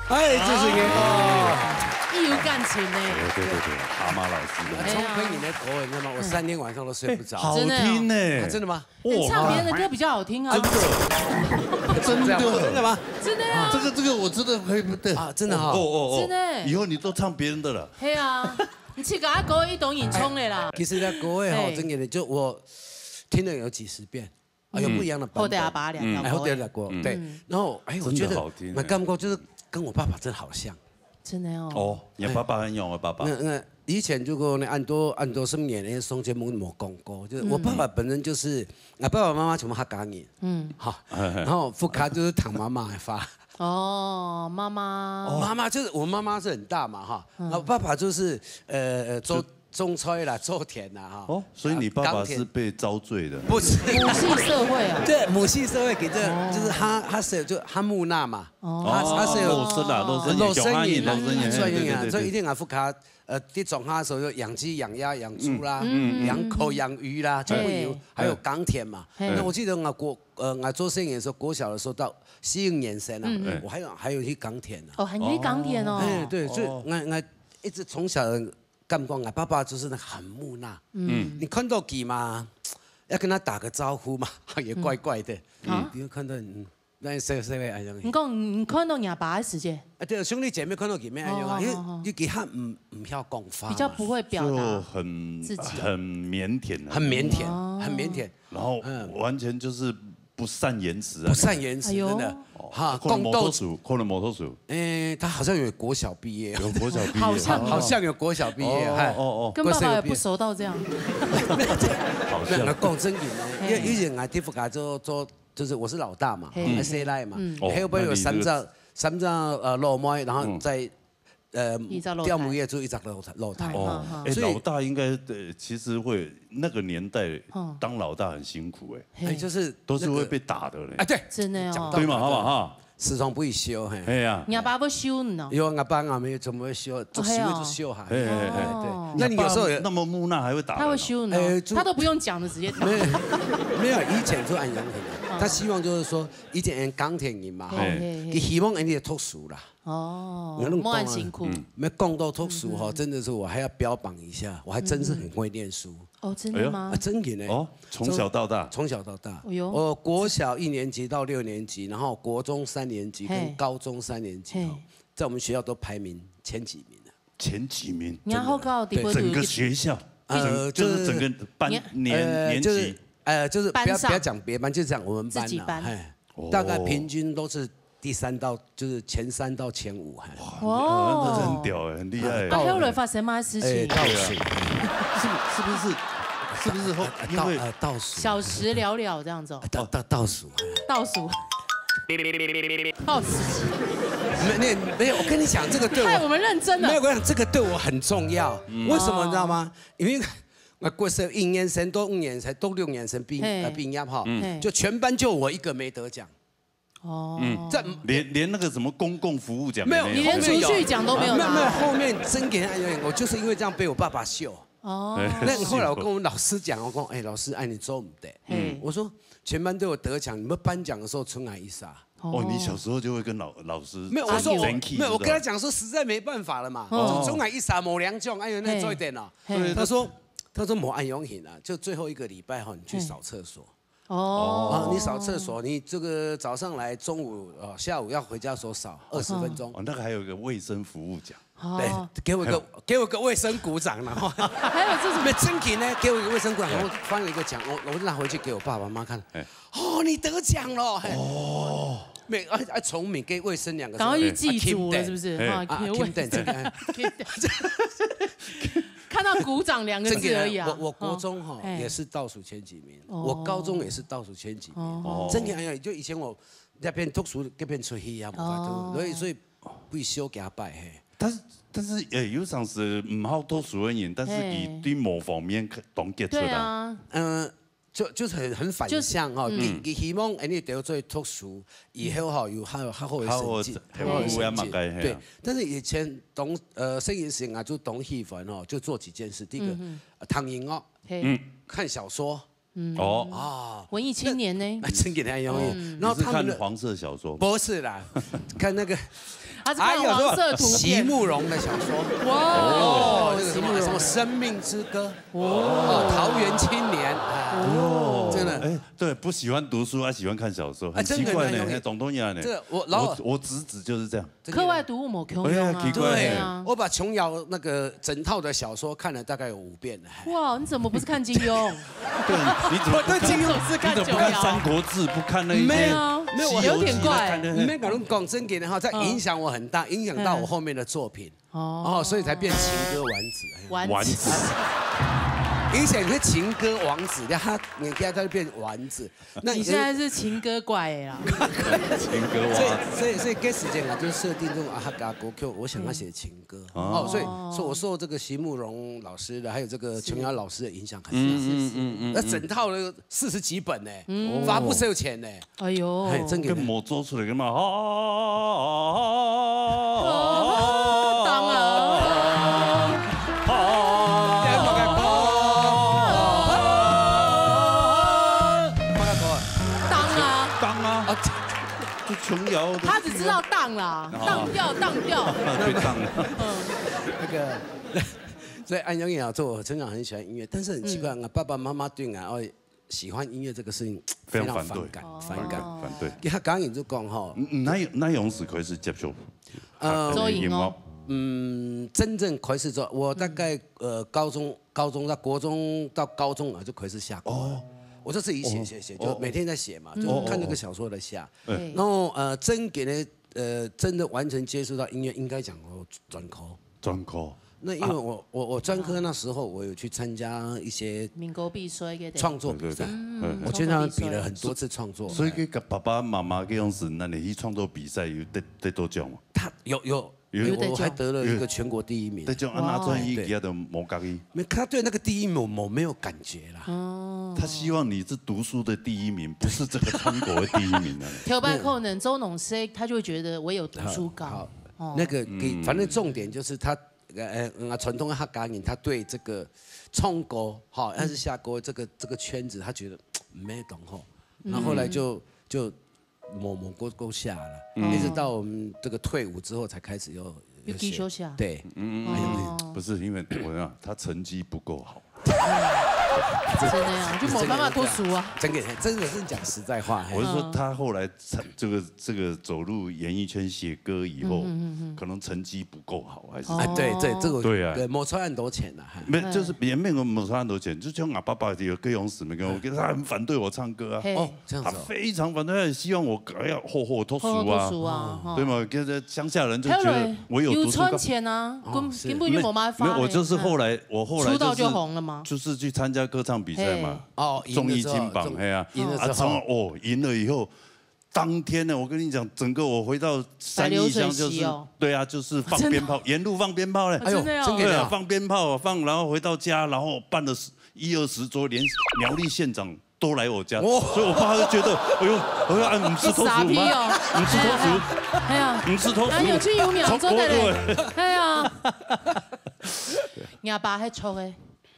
哎，這是一個，哦。一有感情呢。對，對，對，對，蛤蟆老師的。哎呀。聰明人的口音，你知道嗎？我三天晚上都睡不著。好聽呢。真的哦。啊，真的嗎？哇，哎，唱別人的歌比較好聽啊。真的，真的。真的嗎？真的啊。這個，這個我真的可以，對。啊，真的哈。哦，哦，哦，哦。真的。以後你都唱別人的了。對啊。你自家个歌一懂影冲的啦。其实那歌哎吼，哎真的就我听了有几十遍，啊，有不一样的版本。好的阿爸两条哎，后歌哎。天来过，对。然后哎，我觉得真的好听那感觉就是跟我爸爸真的好像。真的哦。哦，你爸爸很勇啊，爸爸那。那以前就讲呢，恁多恁多十年的上节目没讲过，就是我爸爸本身就是，啊，爸爸妈妈全部客家人，嗯，好，然后福卡就是唐妈妈的话。哦，妈妈。妈妈就是我妈妈是很大嘛哈，然后爸爸就是呃呃做种菜啦，做田啦哈。哦，所以你爸爸是啊，耕田被遭罪的。不是？母系社会啊。对，母系社会给这就是哈哈是就哈木纳嘛，哦哈哈是有肉身啊，肉身，肉身熊阿姨，人啊，肉身人，肉身人啊，对对对所以一定啊，福卡呃，地种哈时候有养鸡养鸭养猪啦，嗯养狗养鱼啦，全部有，还有耕田嘛。嘿那我记得我国呃我做生意的时候，国小的时候到四五年生啊嗯，我还有还有去耕田啊。哦，还去耕田哦。哎，对，所以哦我我一直从小感觉啊，爸爸就是那个很木讷，嗯，你看到佢嘛，要跟他打个招呼嘛，也怪怪的。啊你看到嗯，那谁谁会哎呀，你讲你看到你阿爸的时间，啊，对，兄弟姐妹看到佢咩哎呀，因为哦哦哦因为佢很唔唔晓讲话嘛，比较不会表就达。很自己很腼腆的。很腼腆，哦很腼腆。然后嗯完全就是不善言辞啊。不善言辞，哎呦真的。哦哈，看了讲到摩托鼠，看了摩托鼠，哎，他好像有国小毕业，有国小毕业。好像好好像有国小毕业，哦哎哦哦，跟爸爸也不熟到这样。好没有，像讲真个呢，因为嘿以前啊，地福卡做做就是我是老大嘛，嘿还是奶嘛，嗯哦还有没有那你这个三只三只呃老妹，然后嗯再呃一只老太调母业做一只老老太。嗯嗯哎，所以老大应该呃，其实会那个年代嗯当老大很辛苦哎，哎，就是都是会那个被打的嘞啊，。对，真的哦讲到对嘛，好不好哈？时常不会修嘿。哎呀，你阿爸不修你哦。有啊，我爸阿姆全部会修，做修哎呀就修下。哎哎哎，对哦，那你有时候也那么木讷还会打人哦，他会修你哦，哎就他都不用讲的，直接打。没有没有，以前做恁样的，他希望就是说，以前人耕田人嘛，哈，嘿嘿嘿佢希望人家读书啦。哦我，那种莫很讲啊辛苦。没讲到读书哈，真的是我还要标榜一下，我还真是很会念书哦，真的吗啊，？真的呢。哦，从小到大，从小到大，哎呦我国小一年级到六年级，然后国中三年级嘿跟高中三年级嘿哈，在我们学校都排名前几名的。前几名，你要好高，底部整个学校，呃整就是整个班你年呃，年就是级，呃，就是不要班上不要讲别班，就讲我们班自己班啊，哎哦，大概平均都是第三到，就是前三到前五，哎，哇，那是很哦，屌哎，很厉害那哎。后来发生什么事哎，情？倒数，是不是是不是后因为倒呃倒数，小时了了这样子哦，倒倒倒数，倒数，倒数，没没没有，我跟你讲，这个对我害我们认真了。没有，我讲这个对我很重要。为什么你知道吗？因为我国小一年生到五年生到六年生毕嘿呃毕业哈，嘿就全班就我一个没得奖。哦，这连连那个什么公共服务奖没有也你连厨具奖都没有没有没有，拿。后面真给他有点，我就是因为这样被我爸爸笑。哦，那后来我跟我老师讲，我讲，哎，老师，哎，你做唔得。嘿我说全班都有得奖，你们颁奖的时候出来一下。哦，你小时候就会跟老老师没有，我说我 thank you 没有，我跟他是吧讲说实在没办法了嘛，哦就中来一撒某两种，哎呦，那做一点哦。嘿他说，他说某安永行啊，就最后一个礼拜哈，你去扫厕所。哦啊，，你扫厕所，你这个早上来，中午呃下午要回家的时候扫二十分钟。哦，那个还有一个卫生服务奖，对哦，，给我一个给我一个卫生鼓掌，然后还有这种没真给呢，给我一个卫生鼓掌，然后翻了一个奖，我我就拿回去给我爸爸妈妈看。哎哦，你得奖了，嘿。哦，没，哎哎，从没给卫生两个字，赶快去祭祖了，是不是？哎哈，啊，给我听等这个，哎看到鼓掌两个真给字而已啊。我我国中哈哦哎也是倒数前几名，哦我高中也是倒数前几名。哦真给哎呀，就以前我那边读书，这边出去啊，哦所以所以不修给他拜嘿。但是但是也有常时唔好读书的人，但是嘿佢对某方面当杰出对啊。啊，嗯，就就是很很反向哈，就是你你希望哎你得做读书以后哈有还有还好的好好成绩，的好好的有啊成绩嘛该嘿啊对，但是以前懂呃生意时啊，就懂气氛哦，就做几件事。第一个，呃听音乐，嘿，嗯看小说哦，啊，文艺青年呢？那真给他容易。然后你是他们的看黄色小说，不是啦，看那个他是看黄色图席片。慕容的小说。哇哦，那个什么什么《生命之歌》哦，《桃园青年》啊，真的。哎对，不喜欢读书，还喜欢看小说，很奇怪呢。哎，真的，那种，嘿，懂东西啊呢。这个我，然后我我侄子就是这样。这个课外读物无共样啊。哎呀，奇怪呢。对啊。我把琼瑶那个整套的小说看了大概有五遍了。哇，你怎么不是看金庸？对，你怎么不看？我对金庸是看琼瑶。你怎么不看《三国志》？不看那一些没有，没有，我《西游记》？有点怪。不看那些？没有，跟你讲，真的哈，在影响我很大，影响到我后面的作品。哦。哦，所以才变情歌王子。哎呀。丸子。丸子。以前是情歌王子，他年纪大就变丸子。那你现在是情歌怪的啦。情歌王子。所以，所以，所以，该时间啊，就设定这种啊，客家歌曲，我想要写情歌。哦。哦，所以，所以我受这个席慕蓉老师的，还有这个琼瑶老师的影响很大。嗯嗯嗯嗯。那整套的四十几本呢，发不少钱呢。哎呦。哎，真的。跟魔咒出来的嘛，啊，当啊。当啊。当啊。啊，就琼瑶的。他只知道当啦，哦。当掉，当掉。被当了。嗯。那个，所以安永也要做，我真的很喜欢音乐，但是很奇怪，嗯。我爸爸妈妈对我，哦，喜欢音乐这个事情非常反感，非常反对。反感。哦。反对。他刚刚也就讲哈，嗯，嗯，那有，那用时开始接触，呃，做音乐。音乐。嗯，真正开始做，我大概，嗯。呃，高中，高中到国中到高中啊，就开始写歌了。哦。我就自己写，哦。写，写，就每天在写嘛，哦。就看那个小说来写。哦。对。然后，呃，真给人，呃，真的完全接触到音乐，应该讲哦，专科。专科。那因为我，啊。我，我专科那时候我有去参加一些民歌比赛个。创作比赛，对，对，对。嗯，嗯。我去那边比了很多次创作。所以跟爸爸妈妈这样子，那你去创作比赛有得，得多奖吗？他有，有，有。有得奖。我还得了一个全国第一名。得奖啊，拿转去，哇。给他的摩咖啡。没，他对那个第一名我没有感觉啦。哦。他希望你是读书的第一名，不是这个中国的第一名啊。头擺可能做農事，他就會覺得我有讀書高。好，好。哦。那个给，嗯。反正重点就是他，呃，呃，傳统的客家人，他对这个唱歌，哈，但是写歌这个，这个圈子，他觉得没懂吼。然后后来就，嗯。就默默过，过下了，嗯。一直到我们这个退伍之后才开始有，有写。有继续写。对。嗯，嗯，嗯。哦。不是，因为我讲他成绩不够好。真的呀，就没办法读书啊。真的，真的是讲实在话，嘿。我是说他后来成，这个，这个走入演艺圈写歌以后，嗯，嗯，嗯，嗯。可能成绩不够好，还是哦。哎，对，对，这个，对啊。对，没赚很多钱啦，哈。没，就是也没有没有赚很多钱，就像我爸爸有个用死没跟我，他很反对我唱歌啊。嘿。哦，这样子哦。他非常反对，他也希望我要好好读书啊。好好读书啊，哦。对吗？跟这乡下人就觉得我有读书高。有赚钱啊，哦，根，是。根本就没麻烦。没有，我就是后来，我后来就是，出道就红了吗？就是去参加歌唱比赛嘛。嘿。哦，赢了之后，综艺金榜，嘿啊。赢了之后。啊，从，哦，赢了以后，当天呢，我跟你讲，整个我回到三义乡就是，百流水席哦。对啊，就是放鞭炮，真的。沿路放鞭炮嘞。哎呦，真的哦。真的啊。对啊，放鞭炮，放，然后回到家，然后办了十，一二十桌，连苗栗县长都来我家，哦。所以我爸就觉得，哎呦，哎呦，哎，你是偷食吗？你是偷食？哎呀，你是偷食？哎，有去有名，从国，真的嘞。对。哎呀，你阿爸还错诶，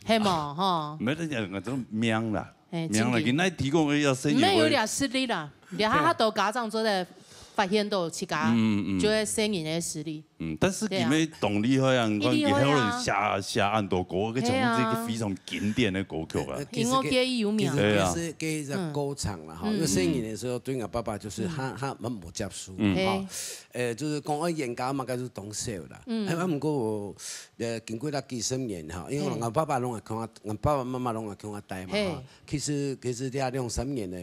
系无吼？没得讲，我都命啦，嘿，命啦，真的。今天提供个要生日，你们有点实力啦，你看他都家长做得发现到自家，嗯，嗯。就会生人的实力。 嗯，但是佢个動力好像，你看佢後來寫，寫恁多歌，佢全部係一個非常經典的歌曲啊。音樂界有名。其實佢，其實佢係，佢係歌唱啦，哈，因為細人个時候，對我爸爸就是他，他蠻無接受，哈，呃，就是講，哎，演歌嘛，該就當少啦。嗯。哎，毋過，呃，經過了幾十年哈，因為我爸爸攏會看我，我爸爸媽媽攏會看我大嘛，哈。其實，其實這兩三年呢，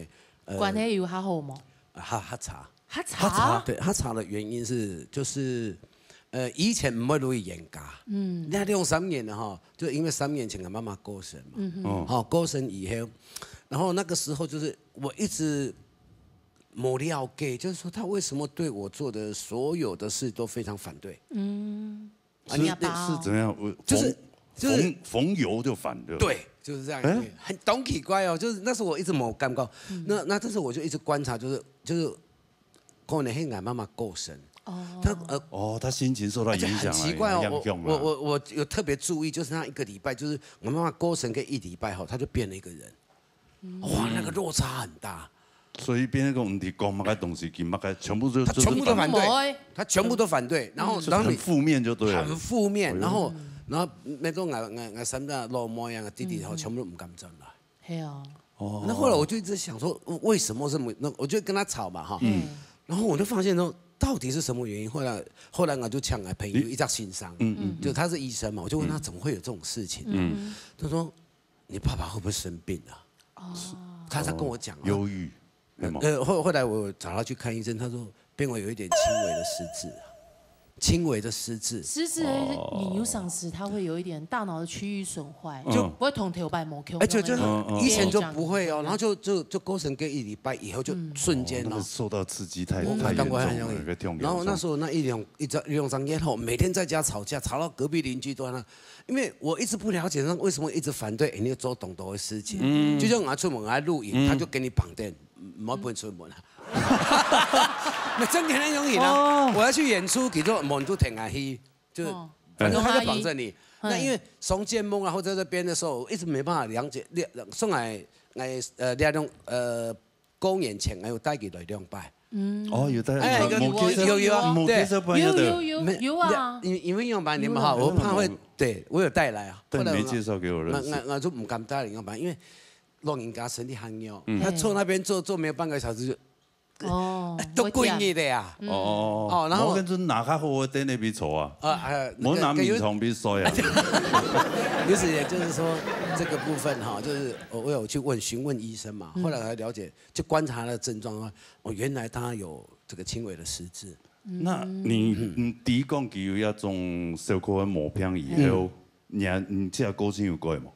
呃，關係有較好無？較，較差。 較差。較差。對，較差的原因是，就是，呃，以前毋會落去演歌，嗯。那兩三年了哈，就因為三年前我媽媽過身嘛，嗯哼。哦。好，過身以後，然後那個時候就是我一直無了解，就是說他為什麼對我做的所有的事都非常反對。嗯。 啊，你阿爸哦。是，是怎樣？我，就是，逢，就是逢，逢由就反，對吧？對，就是這樣，哎。很，當奇怪哦，就是那時候我一直無感覺，嗯。那，那但是我就一直觀察，就是，就是可能係𠊎媽媽過身，哦。她，呃，哦，她心情受到影響了，而且很奇怪哦，影響了。我，我，我，我有特別注意，就是那一個禮拜，就是我媽媽過身个一禮拜後，她就變了一個人。 哇，那個落差很大。所以變成講，你講麼个東西，佢麼个全部就，他全部都反對，就是，他全部都反對，然後，就是很負面就對了。然後你，很負面，哎呦。然後，然後，那種啊，啊，啊，什麼老妹啊，弟弟，嗯，嗯。全部都毋敢轉來。係啊。哦。那后来我就一直想说，为什么这么？那我就跟他吵嘛哈。嗯。然后我就发现说，到底是什么原因？后来后来我就请我朋友一个先生，嗯嗯，就他是医生嘛，我就问他怎么会有这种事情？嗯，他说你爸爸会不会生病啊？哦，他在跟我讲啊。忧郁，对吗？呃，后后来我找他去看医生，他说病危有一点轻微的失智啊，轻微的失智。失智的意思，你有想时他会有一点大脑的区域损坏，就不会同头摆某 Q。哎，就就以前就不会哦，然后就就就过身个一礼拜以后就瞬间哦，受到刺激太太严重了，然后那时候那一两一张一两张烟吼，每天在家吵架，吵到隔壁邻居都在那，因为我一直不了解他为什么一直反对人家做懂多的事情，就像我要出门我要露营，他就给你绑定，莫不能出门啊。那真的很容易啊！我要去演出，比如说门都挺啊黑，就反正他就绑着你。那因为松建梦啊，或者这边的时候，我一直没办法了解，上来来呃，那种呃，公演前还有带给了两百。哦，有带，哎，有有有有，没接受朋友的，有有有有啊，因因为用白你们哈，我怕会，对我有带来啊，但没介绍给我认识。那那就不敢带你用白，因为老人家身体很弱，他坐那边坐坐没有半个小时就。哦，都跪你的呀。哦哦，然后跟住拿卡后我在那边走啊，啊，我拿米虫被摔啊。就是也就是说这个部分哈，就是我有去问询问医生嘛，后来才了解，就观察他的症状啊，哦，原来他有这个轻微的失智。那你你第一讲佢有一种小可的毛病以后，你你这个个性有改吗？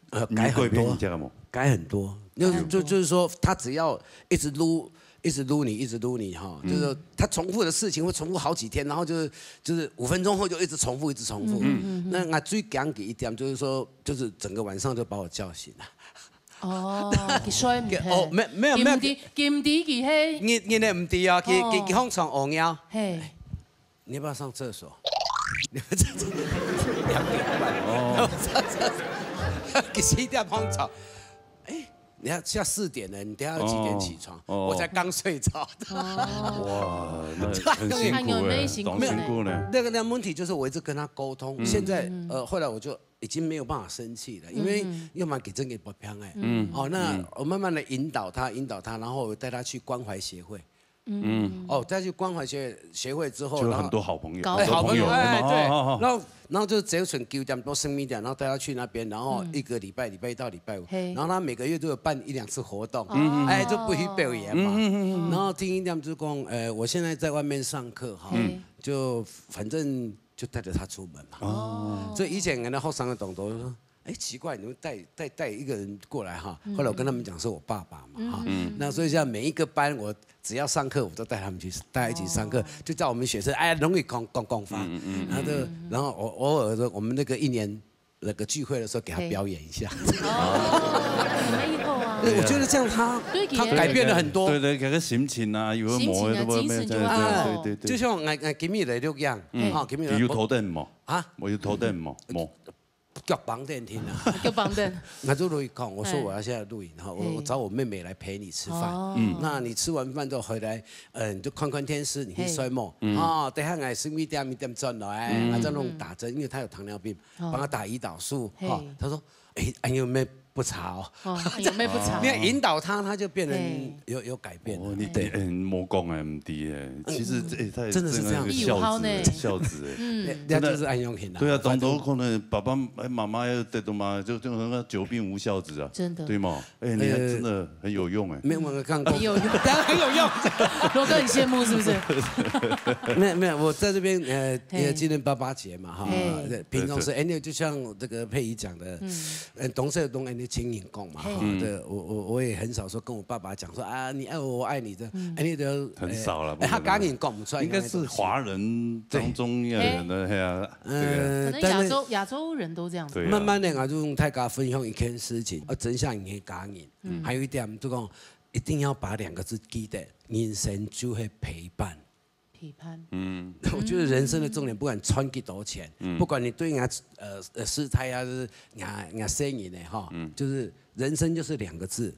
呃，改很多，改很多。就就就是说，他只要一直撸，一直撸你，一直撸你哈，就是说他重复的事情会重复好几天，然后就是就是五分钟后就一直重复，一直重复。那那最讲给一点就是说，就是整个晚上就把我叫醒了。哦，佢睡唔哦，没没有没有，金迪金迪佢嘿，你你那唔对啊，佢佢佢上床屙尿，嘿。 你要不要上厕所？你们这这两点半哦，上厕所，给七点碰吵。哎，你要下四点了，你等下要几点起床？我才刚睡着。哇，那很辛苦哎，当辛苦呢。那个那问题就是我一直跟他沟通，现在呃后来我就已经没有办法生气了，因为要么给真给不平哎，嗯，哦，那我慢慢的引导他，引导他，然后我带他去关怀协会。 嗯，哦，再去关怀协协会之后，就很多好朋友，哎，好朋友，哎，对，然后然后就只有选九点多生命点，然后带他去那边，然后一个礼拜，礼拜一到礼拜五，然后他每个月都有办一两次活动，哎，就不去表演嘛，然后听一点就讲，呃，我现在在外面上课哈，就反正就带着他出门嘛，哦，所以以前人家后生的懂得说。 哎，奇怪，你们带带带一个人过来哈。后来我跟他们讲，是我爸爸嘛哈。那所以现在每一个班，我只要上课，我都带他们去，大家一起上课，就叫我们学生哎，容易讲讲讲话。然后就然后偶偶尔的我们那个一年那个聚会的时候，给他表演一下。哦，很以后啊，对，我觉得这样他他改变了很多。对对，给个心情啊，有个魔都不会对对对，就像俺俺今日来六样，哈，今日有头灯嘛啊，我有头灯嘛，没。 脚绑等听啊，脚绑等。那就录音讲，我说我要现在录影哈，我我找我妹妹来陪你吃饭。嗯，那你吃完饭之后回来，嗯，你就看看电视，你去睡梦啊。等下来十一点一点转来，啊，再弄打针，因为她有糖尿病，帮她打胰岛素哈。她说，哎，哎呦，没不差哦，有没不差？你要引导她，她就变成有有改变。你对，嗯，没讲哎，唔对哎，其实这太真的是这样，孝子孝子哎。人家就是爱用很难。对啊，当多可能爸爸妈妈要得的嘛，就就那个久病无孝子啊，真的对吗？哎，你看真的很有用哎，没有没有看过，有用，当然很有用。罗哥很羡慕是不是？没有没有，我在这边呃，因为今天爸爸节嘛哈，平常时哎，那就像这个佩仪讲的，嗯，懂事懂哎，那亲人讲嘛哈，对我我我也很少说跟我爸爸讲说啊，你爱我我爱你的，哎，那个很少了，他家人讲不出来，应该是华人当中的人的呀。呃，可能亚洲亚洲人都这样子。慢慢的啊，就用大家分享一件事情，啊，真相你家人，嗯，还有一点就讲，一定要把两个字记得，人生就会陪伴。陪伴，嗯，我觉得人生的重点，不管赚几多钱，不管你对人家呃呃师太啊，是人家人家生意的哈，就是人生就是两个字，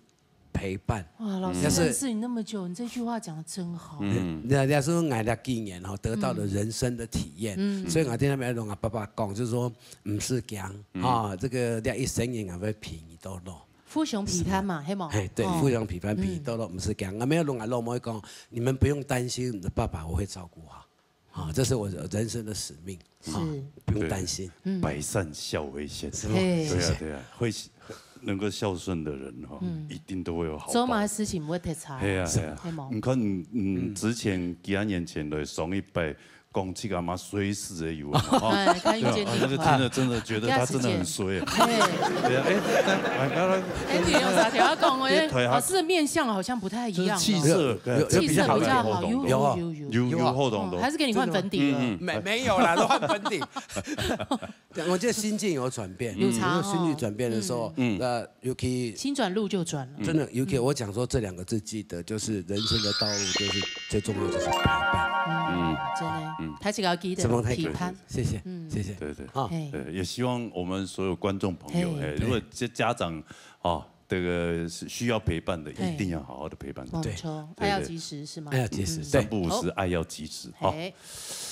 陪伴。哇，老师认识你那么久，你这句话讲的真好。那那时候俺的经验哈，得到了人生的体验，所以我天天没有跟爸爸讲，就是说，唔使讲啊，这个你一生人啊会陪你到老。互相陪伴嘛，係無？嘿，對，哦。互相陪伴，嗯。陪到老，毋使驚。啊，沒有，攏，攏會講，你們不用擔心，爸爸我會照顧好。啊，這是我人生的使命。是。啊，不用擔心。嗯。百善孝為先。是嗎？嘿。對啊，謝謝。對啊，會，能夠孝順的人哈，嗯。一定都會有好報。做麼个事情毋會忒差。係啊，係啊。係無？你看，嗯，嗯。之前幾下年前的上一輩， 講自家媽衰死的有啊，哈。哎，他遇見這个，對啊，那个听了真的觉得他真的很衰。对啊，哎，但，哎，刚刚，哎，你有啥听他讲？哎，对啊。老师的面相好像不太一样哦。就是气色，有，有，有气色比较好，有比较好，有，有，有，有，有，有互动的。哦，还是给你换粉底了。嗯，嗯。没，没有啦，都换粉底。我觉得心境有转变，有差哦。因为心境转变的时候，嗯。那尤其心转路就转了。真的，尤其我讲说这两个字记得，就是人生的道路就是最重要就是陪伴。嗯，嗯。真的，嗯。大家要记得什么太陪伴。谢谢，嗯。谢谢。对，对。好。嘿。对，也希望我们所有观众朋友，嘿，嘿，如果这家长，哦，这个是需要陪伴的，嘿。一定要好好地陪伴。对。没错，对，对。爱要及时是吗？爱要及时，嗯。对。三不五时，好。爱要及时，哦。嘿，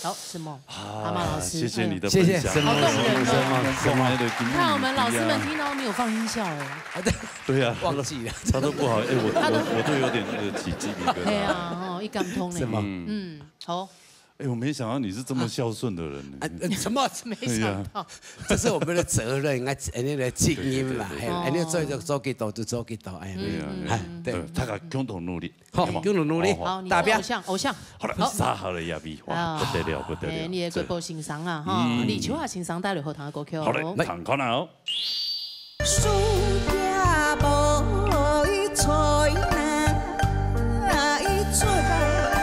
好，什么？啊，蛤蟆老师，谢谢你的分享。哎呀。谢谢，什么，好动人哦。什么，什么。你看我们老师们听到都没有放音效哎。啊，对。对啊，忘记了。他都不好，哎，我，他都我，我都有点那个起鸡皮疙瘩。对啊，哦，一感动呢。什么？嗯。嗯，好。哎，我没想到你是这么孝顺的人呢。啊，呃，什么？没想到。哎呀。这是我们的责任，应该，应该来静音啦，对，对，对，对。嘿，哦。应该做一个做几多就做几多，哎呀。对啊，对啊。哎，对。对，大家共同努力。 好，好吗？共同努力，好，好，好。你的偶像，打拼。偶像。好了，好。啥好了呀，比，哇，啊，不得了，不得了。哎，你的国宝先生啊，哈，嗯。李秋华先生带来好听的歌曲哦。好嘞，来。看看啊哦。暑假無伊吹哪，伊出來。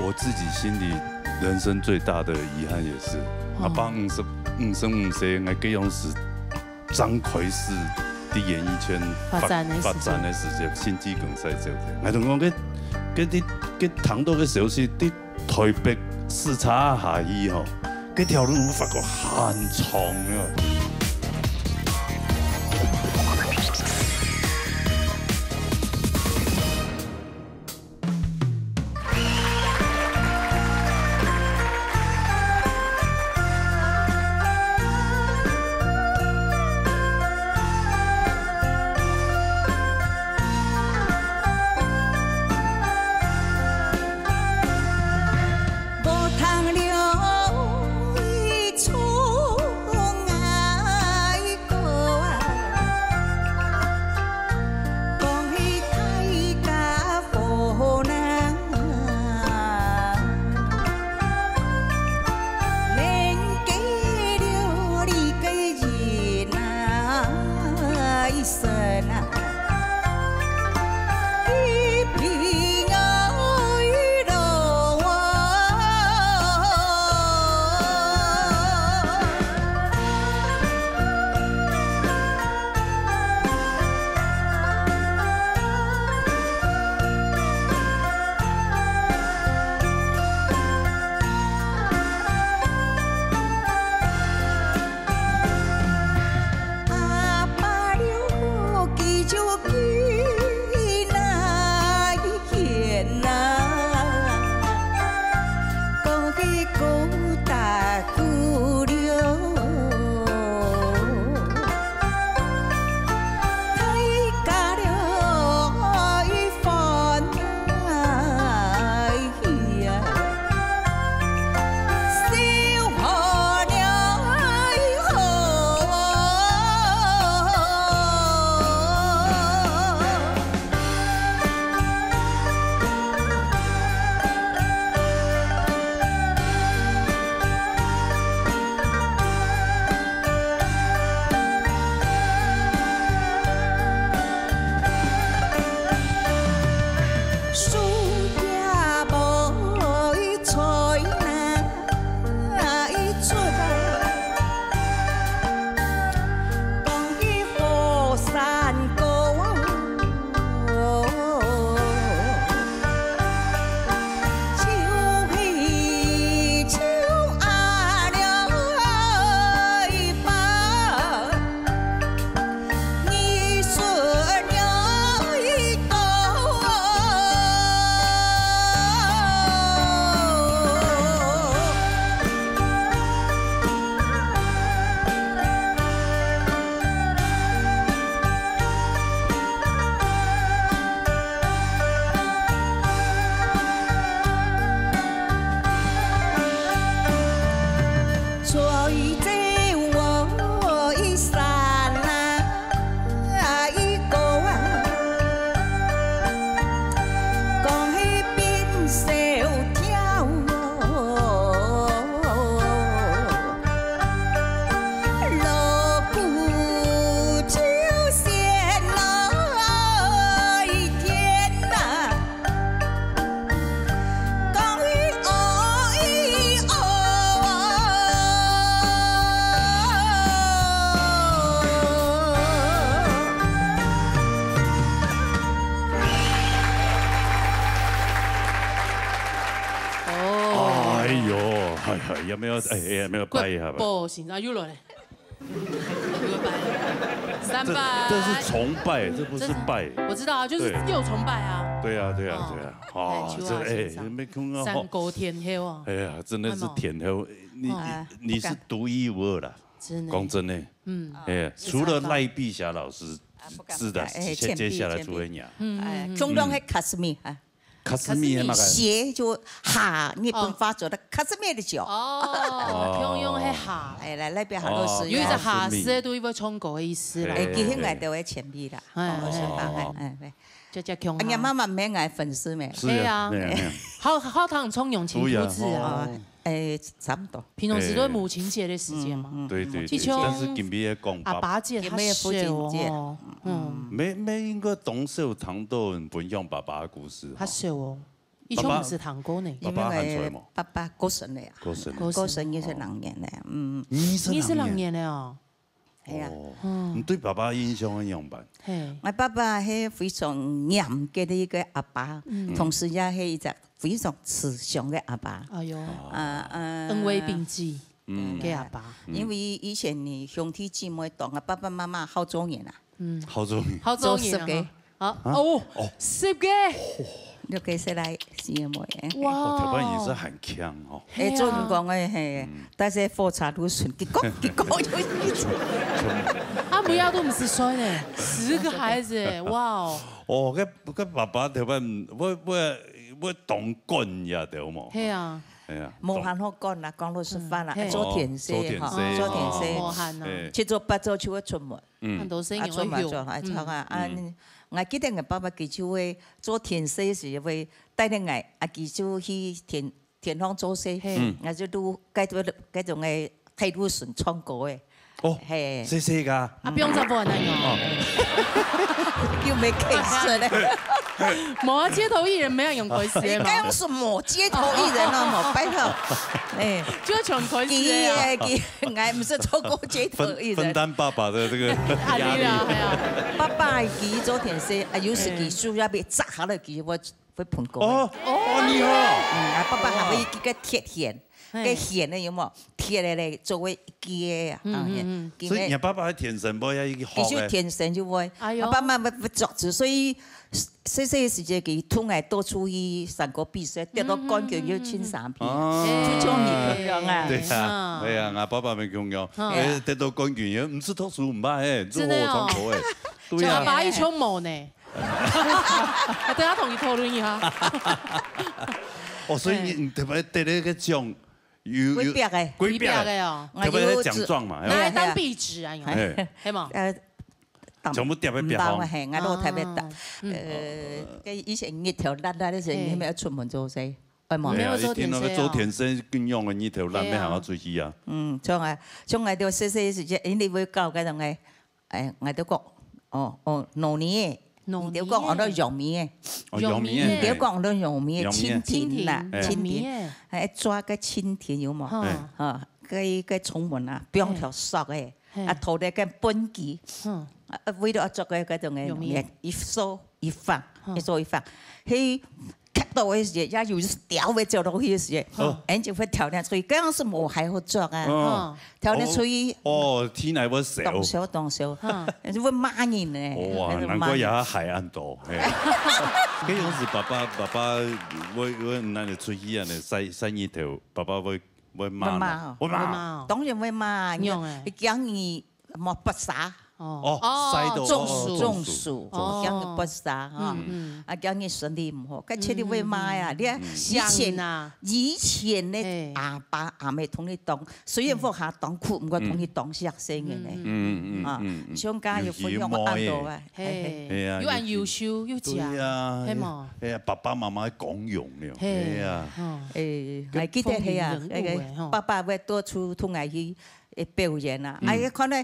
我自己心里人生最大的遗憾也是，嗯。阿爸五十，五十五歲，𠊎个样子 正開始在演藝圈發，發展个時節。發展个時節，心肌梗塞走个。𠊎同你講，該，該，該，該聽到个消息，在台北視察下去吼，該條路我發覺很長啊。要不要，哎，要不要拜一下吧？不行，啊，又来了。又拜了。三拜。这，这是崇拜，这不是拜。我知道啊，就是又崇拜啊。对啊，对啊，对啊。哦，哎，这，哎，没看到。三个天后啊。哎呀，真的是天后，你，哦，你是独一无二啦。真的。讲真的，嗯，哎，除了赖碧霞老师是的，哎，接下来就会讲。嗯，哎，中东还卡斯米啊。 卡斯米那个。鞋就哈，日本话做的卡斯米的脚。哦，共样个哈。哎，来，那边好多是。有一个哈斯都有唱歌的意思啦。哎，其实我都会前辈啦，哎，我是吧，哎，哎，对。就叫共哈。哎呀，妈妈没爱粉丝没？是啊，对啊。好，好，他很聪明，请不止啊。哎，差不多。平常时都是母亲节的时间嘛。对对对，但是今天也讲阿爸节，他少哦。嗯，没没应该懂事，有听到分享爸爸的故事。他少哦。 以前毋係聽過呢。爸爸還在無？爸爸過身了呀。過身了。過身。過身二十零年了，嗯。二十零年了哦。係啊。哦，你對爸爸印象仰般？嘿。𠊎爸爸係非常嚴格个一個阿爸，同時也係一隻非常慈祥个阿爸。哎喲。啊，嗯。恩威並濟，嗯。个阿爸。因為以前呢，兄弟姊妹多，𠊎爸爸媽媽好做人啊。 嗯。好做人。好做人啊，做十個。好，哦，十個。六個細倈，四個妹。哇。哦，頭擺也是很強哦。哎，做人講个嘿，但是火車路順，結果，結果又一直。啊，不要都毋使衰呢，十個孩子，哇哦。哦，該，該爸爸頭擺，我，我，我當管呀，對無？係啊。係啊。無閒好管啦，講老實話啦，做田事哈，做田事。無閒啊。七早八早就會出門。 嗯。很多生意會有。啊，做嘛做，還唱啊，啊，𠊎記得𠊎爸爸佢就會做田事時會帶領𠊎，啊，佢就去田，田項做事，𠊎就錄該種，該種个海陸順唱歌个。哦，係。細細个啊。啊，不用再問了喲。哦。又沒開始了。無啊，街頭藝人無恁樣開始个嘛。你剛剛是無街頭藝人了嘛？拜託。哎。就全開始了呀。佢，佢，𠊎毋係做過街頭藝人。分，分擔爸爸的這個壓力。壓力啊，係啊。爸爸佢做田事，啊，有時佢樹葉被摘下來，佢會，會噴過。哦，哦，你好。嗯，啊，爸爸還會一個鐵鉗，嘿。該鉗呢有無？鐵个咧，做為鋸个啊，嗯，啊，嗯，嗯。所以你爸爸天生不要一個好个。其實天生就會，哎喲。啊，爸爸會，會作主，所以 細細个時節，佢同𠊎到處去山歌比賽，得到冠軍又盡生皮，哦。就像你一樣啊。對啊，對啊，𠊎爸爸也共樣，哎，得到冠軍也毋使讀書毋怕，哎，做好唱歌哎。對啊。阿爸一唱無呢。啊，等下同你討論一下。哦，所以你，你特別得了一個獎，有，有，歸壁个。歸壁个哦。特別个獎狀嘛，拿來當壁紙啊，有沒有？哎。係嗎？呃， 全部貼在壁項。毋到啊，嘿，𠊎老太太貼。啊，嗯。呃，該以前日頭辣辣个時候，嘿。你有沒有出門做事？會無？對啊，沒有做田事啊。一定愛做田事，恁樣个日頭辣，對啊。哪還愛出去啊？嗯，像啊，像𠊎兜細細个時節，因為會搞該種个，哎，𠊎兜講，哦，哦，老年个，老年个。你兜講，哦，那陽明个。哦，陽明个。你兜講，那陽明个，陽明个。蜻蜓啦，蜻蜓，蜻蜓。陽明个。哎，抓个蜻蜓有無？哈。哎。啊，該，該窗門啊，放條索个。 嘿。啊，頭咧个畚箕，嗯。啊，為了愛做个該種个，有名。一掃一放，嗯。一掃一放，嘿，夾到个時節，也有一條个走落去个時節，哦。人就會跳出去，該樣係無還好做啊。哦。跳出去，哦，哦，天來會燒。當燒，當燒，嗯。就會罵人呢，哇，那種罵人。難怪也海岸多，嘿。該樣時爸爸，爸爸，我，我，那你出去啊，那曬，曬日頭，爸爸會 會罵呢？會罵哦。會罵。會罵哦。當然會罵，仰般？佢驚你無發射。哦。哦，哦，曬到，中暑。哦，中暑，哦。驚你發射哈。嗯，嗯。啊，驚你身體毋好，該絕對會罵呀。嗯，嗯，嗯。你看，嗯。以前，想啊。以前呢，嘿。阿爸阿姆同你當，雖然屋下當苦，毋過同你當惜細人个呢。嗯。嗯，嗯，嗯，啊，嗯，嗯。像家有分享過恁多啊。尤其妹仔。嘿，嘿。嘿啊，又恁優秀，又強，對啊，係無？哎呀，爸爸媽媽个光榮了，嘿。哎呀。哦。哎，還記得係啊，風雲人物那個，哎，吼。爸爸會到處同𠊎去，哎，表演啊。嗯。哎，看到，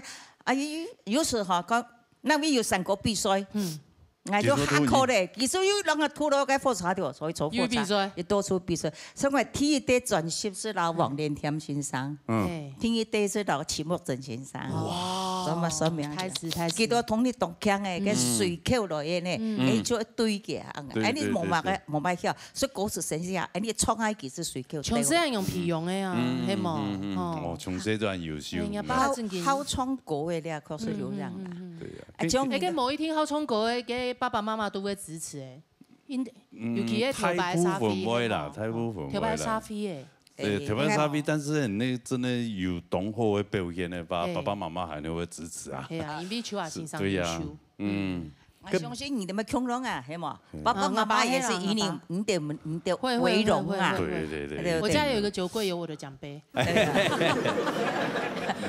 哎，有時候講，那邊有山歌比賽，嗯。𠊎就下課咧，其實有人个拖到該火車頭，所以坐火車，有比賽。也到處比賽。所以𠊎第一對專輯係摎黃連添先生，嗯。嘿。第一對係摎徐木珍先生。哇。算命，算命个。太师，太师。佢都同你當強个，个水口落去呢，嗯。哎，就一堆个，啊，对，哎，你对，对，对。无嘛个，无嘛晓，所以故事神仙啊，哎，你创下几只水口，从細汉用培养个啊，嗯，系无？嗯，嗯，嗯，哦。哦，从细就很优秀。哎呀，嗯。爸爸正经。好，好唱歌个咧，可是有样啊。嗯，嗯，嗯，嗯。对啊。啊，像哎，跟某一天好唱歌个，个爸爸妈妈都会支持个。因，嗯，尤其个头擺个社会个吼，大部分会啦，大部分会啦。头擺个社会个。对，哎，头擺个社会，应该。但是你真的有当好个表现个话，哎。爸爸妈妈还是会支持啊。系啊，因为秋华先生是，对呀，优秀。嗯。嗯。我相信你们共荣啊，系吗？嗯。爸爸妈妈也是以你，啊，我爸爸也是。你的，你的为荣啊。会，会，会，会，会。对，对，对，对。对，对。我家有一个酒柜，有我的奖杯。对。哎。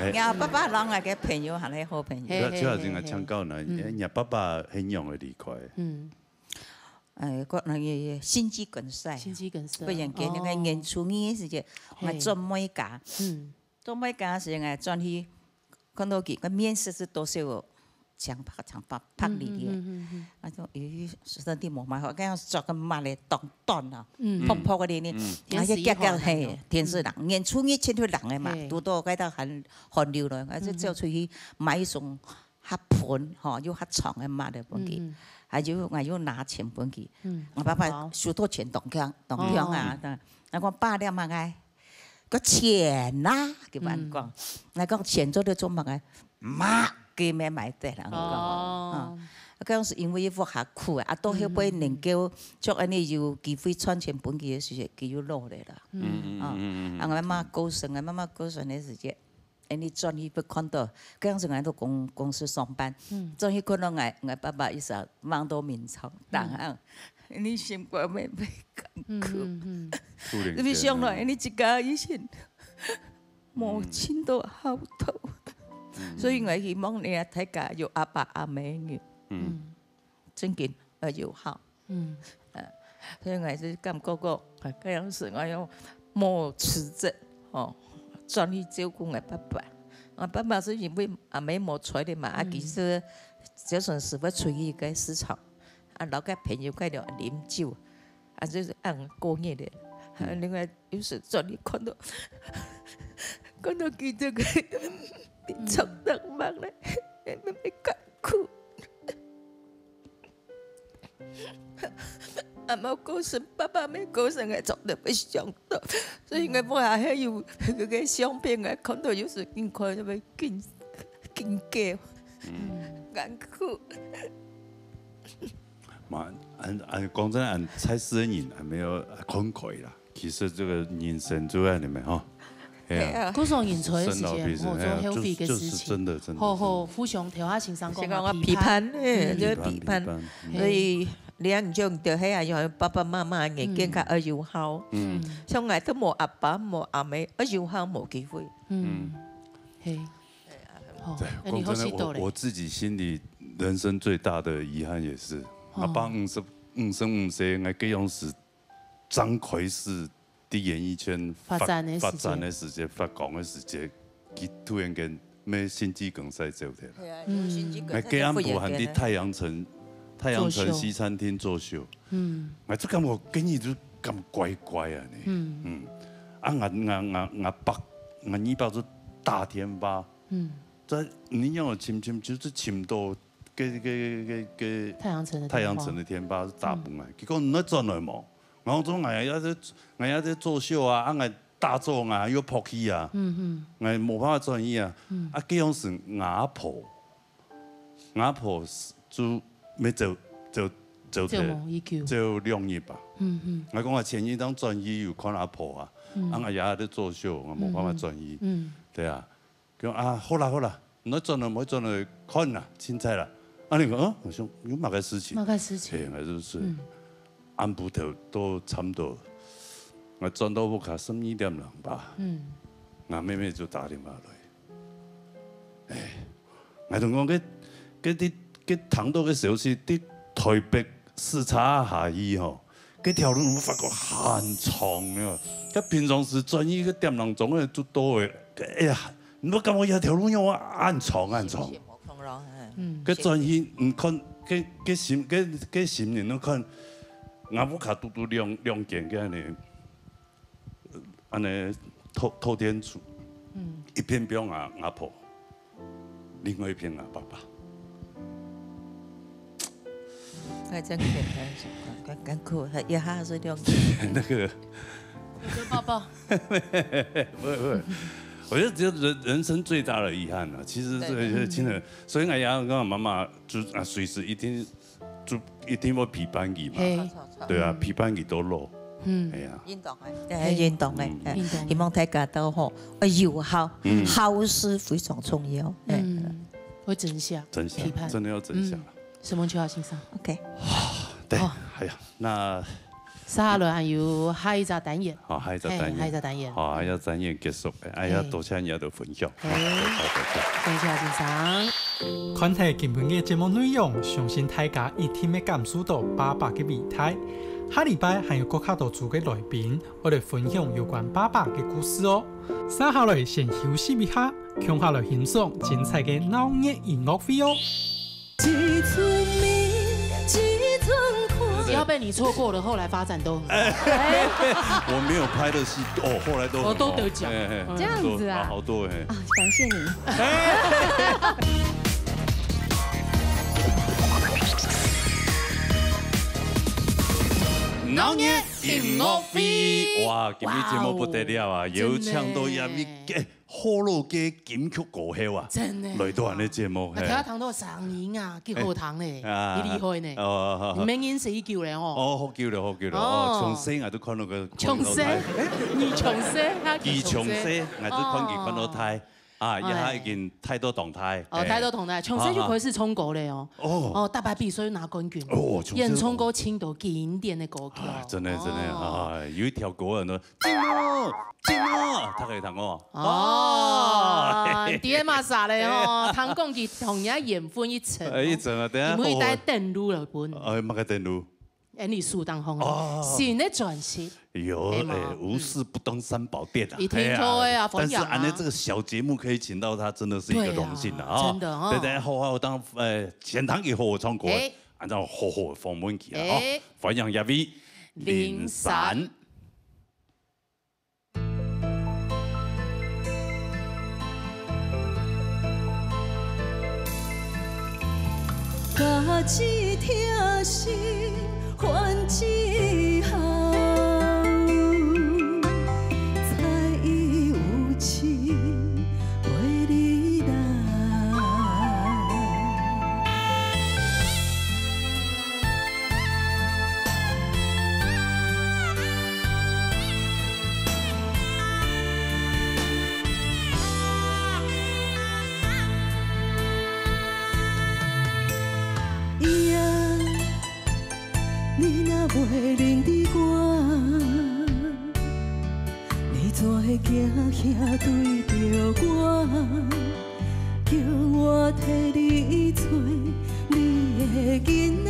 你看，爸爸让那个朋友，还是好朋友。嘿，不要，秋华先生，嘿，嘿，嘿。请教呢，嗯。哎，你爸爸很勇的离开。嗯。 哎，个那个心肌梗塞啊，心肌梗塞，忽然間那个哦。年初二个時節，嘿。𠊎轉妹家，嗯。轉妹家時𠊎轉去，看到佢个面色是多少个青白青白白里里个。嗯，嗯，嗯，嗯，嗯。啊，就，咦，身體無蠻好，該樣著个襪咧，當短啊，嗯。薄薄个咧呢，嗯。啊，該夾夾，天時好難哦。嘿，天時冷，嗯。年初二天就冷个嘛，嘿。堵到該搭寒，寒流了，啊，就走出去買一雙 較薄吼，又較長个襪仔分佢。嗯，嗯。還有，𠊎又拿錢分佢。嗯。𠊎爸爸好。收到錢當強，當強啊！哦。𠊎講：「爸，你買麼个？」「个錢啊！」佢恁講。嗯。𠊎講：「錢做得做麼个？」「買，佢乜買得啦。」𠊎講。哦。嗯。該係因為屋下苦啊，啊，到後尾能夠，嗯，嗯，嗯。像恁樣有機會賺錢分佢个時節，佢又老了啦。嗯。嗯，嗯，啊，𠊎媽媽過身，𠊎媽媽過身个時節， 恁樣轉去會看到，該樣時𠊎在公，公司上班，嗯。轉去看到𠊎，𠊎爸爸一直望到眠床，嗯。當下，你心肝會，會艱苦。嗯，嗯，嗯。突然間啊。你想到，你自家以前，無盡多好頭。嗯。所以𠊎希望你啊，大家有阿爸阿姆个人，嗯。嗯。真經愛有孝。 嗯。呃，所以𠊎就感覺講，啊，該樣時𠊎又無辭職，吼，轉去照顧𠊎爸爸。𠊎爸爸係因為阿姆無在了嘛，啊，嗯。其實朝晨時會出去該市場，啊，摎該朋友該聊啉酒，啊，就係恁過日个。啊，嗯。另外有時轉去看到，看到佢這個面色冷漠咧，會，會艱苦。 阿姆過身，爸爸乜過身，𠊎常常會想到，所以𠊎屋下還有該個相片，𠊎看到有時緊看就會緊，緊叫，嗯。艱苦。嘛，恁，恁講真，恁在世个人還無恁看開啦。其實這個人生就恁樣个吼。 係啊。係啊。故所人在个時間，生老病死，吼，做後悔个事情，係啊，就，就是真的，真的，好好，真的。互相調下情商，講啊，先講啊，批判。批判，嗯。哎，就係批判。批判，批判，嗯。所以，你看，你就對，係啊，有爸爸媽媽个眼光較愛有孝。嗯。嗯。像𠊎都無阿爸，無阿姆，愛有孝無機會。嗯。嗯。係。係啊。好，對，哎，你好，講真的，我，我自己心裡人生最大的遺憾也是，哦。阿爸五十，五十五歲，𠊎該樣時 正開始在演藝圈發，發展个時節。發展个時節，發光个時節，佢突然間乜心肌梗塞走忒啦。係啊，嗯。心肌梗塞。𠊎該暗晡還在太陽城，太陽城西餐廳做秀。做秀。嗯。𠊎就感覺今日就感覺怪怪啊呢。嗯。嗯。啊，𠊎，𠊎，𠊎，𠊎伯，𠊎二伯就打電話。嗯。在，你讓𠊎尋尋，就是尋到該，該，該，該太陽城个電話。太陽城个電話打分𠊎，嗯。佢講你愛轉來無？ 𠊎講做𠊎也在，𠊎也在做秀啊，啊，𠊎打早𠊎又仆去啊，嗯，嗯。𠊎無辦法轉去啊。嗯。啊，該樣時𠊎阿婆，𠊎阿婆就乜走，走，走忒，走無幾久。走兩日吧。嗯，嗯。𠊎講𠊎前一日轉去有看阿婆啊，嗯。啊，𠊎也在做秀，𠊎無辦法轉去。嗯，嗯。對啊。 講啊，好啦好啦，毋愛轉了，毋愛轉了，看啦，凊彩啦。啊，你講，嗯，𠊎想有麼个事情？麼个事情？嘿，𠊎就係，嗯。暗晡頭都差毋多，𠊎轉到屋下十二點零吧。嗯。𠊎妹妹就打電話來，哎，𠊎同你講，該，該，該，該聽到个消息，在台北視察下去吼， 該條路𠊎發覺很長啊，該平常時轉去該點零鐘个就到个，哎呀，你無感覺這條路讓𠊎恁長恁長？嗯。該轉去，你看，該，該新，該，該新人，你看，𠊎屋下堵堵兩，兩間个恁樣，恁樣透，透天厝，嗯。一片放𠊎，𠊎婆。另外一片啊，爸爸。哎，真可爱，真可爱，一下是两个。那个，我说爸爸。不会不会，我觉得只有人人生最大的遗憾了。其实这个就是亲人，所以我也要跟我妈妈就啊，随时一定就一定要陪伴你嘛。嘿，对啊，陪伴你到老。嗯，哎呀，运动哎，对，运动哎，嗯，哎，运动。希望大家都吼，呃，有好，嗯，好是非常重要，哎。嗯，要珍惜啊，珍惜，陪伴，真的要珍惜啊。嗯，什么就要欣赏。OK，对，哦，哎呀，那接下來還有下一隻單元。好，下一隻單元。嘿，下一隻單元。好，下一隻單元結束，哎呀，嘿，多謝你的分享。嘿，多謝，多謝。多謝先生。看忒今晡日个節目內容，相信大家一定會感受到爸爸个偉大。下禮拜還有閣較多組个來賓，會來分享有關爸爸个故事哦。接下來先休息一下，共下來欣賞精彩个鬧熱音樂會哦。 只要被你錯過了，後來發展都很好。我沒有拍的戲，哦，後來都很好。哦，都得獎。嘿，嘿，嗯。這樣子啊。都，啊，好多，嘿。啊，感謝你。鬧熱音樂會。哇，今日節目不得了啊，哇哦，有請到亞美，真的。哎， 學老个金曲歌后啊，真的。來到恁呢節目，啊，嘿。聽到聽到聲音啊，幾好聽咧，啊，幾厲害呢。哦，好，好。你明年十一九咧吼。哦，好久了，好久了。哦，哦。從細啊，都看到个，從細，看到个。哎，你從細，他佢從細。佢從細，𠊎都看佢看到大。哦。啊，也他已經大到當大。哦，嘿。大到當大，從細就開始唱歌咧哦。啊，啊。哦。哦，大排比賽拿冠軍。哦，從細就。演唱過盡多經典的歌曲。啊，真的，真的，哦。啊，有一條歌很多 靜哦，靜哦，大家有聽過？哦，哦。D M啥咧吼，聽講佢同人家緣分一層哦。哎，一層啊，等下因為帶登錄了本。哎，麼个登錄？哎，你書當紅哦，哦。新的專輯。有，哎嘛，哎，無事不登三寶殿啊。你聽過的啊，哎呀，但是恁呢這個小節目可以請到他，真的是一個榮幸啊，對啊，哦。真的哦。對，對，好，好，當，呃，先聽佢好好唱歌，哎。恁樣好好訪問佢啊，哎。哦，歡迎亞美，林姍。林姍。 家己疼惜還只好，才有情陪你來。 伊啊，你若袂認得我，你怎會驚嚇對著我？ 叫我替你做你的囡仔。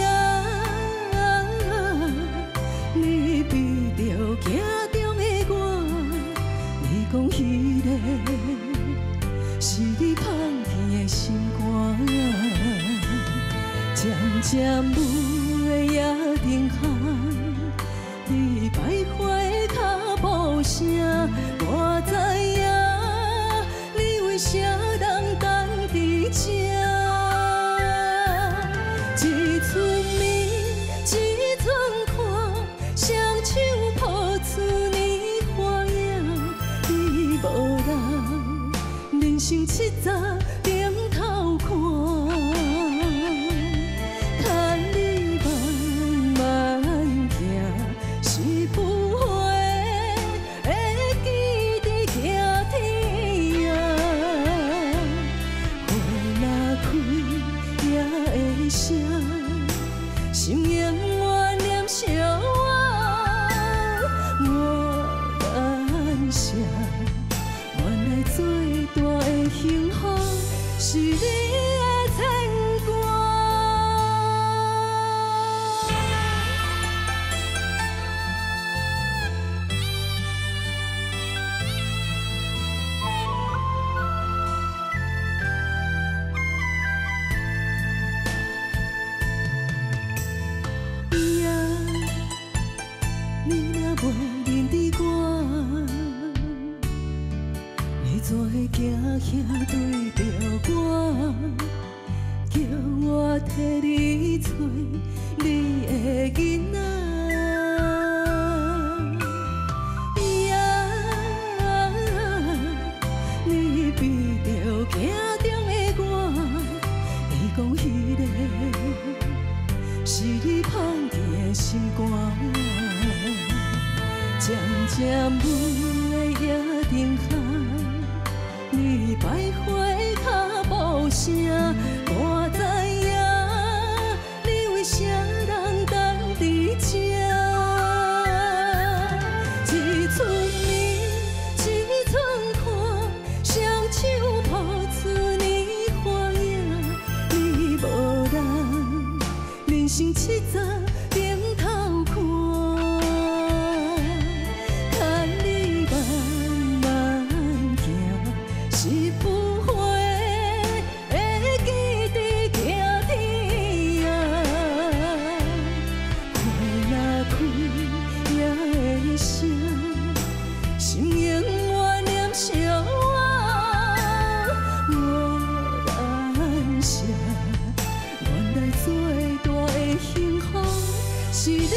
呀，你比著鏡中的我，你講彼个是你放棄的心肝啊，漸漸舞的夜燈下。 你擺開的腳步聲，我知影你為啥人等佇遮。一寸眠，一寸看，雙手抱住你花影，你無人 人生七十頂頭看，牽你慢慢行，是不悔的記得行天涯。花若開，夜的聲，想永遠念相望，我難捨。 原來最大的幸福是你的牽掛。替你做你的囡仔。呀，你比著鏡中的我，伊講彼个是你放佇的心肝。漸漸舞的夜燈下， 你擺花的腳步聲，我知影，你為啥人等佇遮？一寸暝，一寸看，雙手抱出你花影，你無人 人生七十頂頭看，牽你慢慢行，是不悔的記憶行天涯。花若開也會謝，心永遠念惜我。 我來做大的幸福，是你的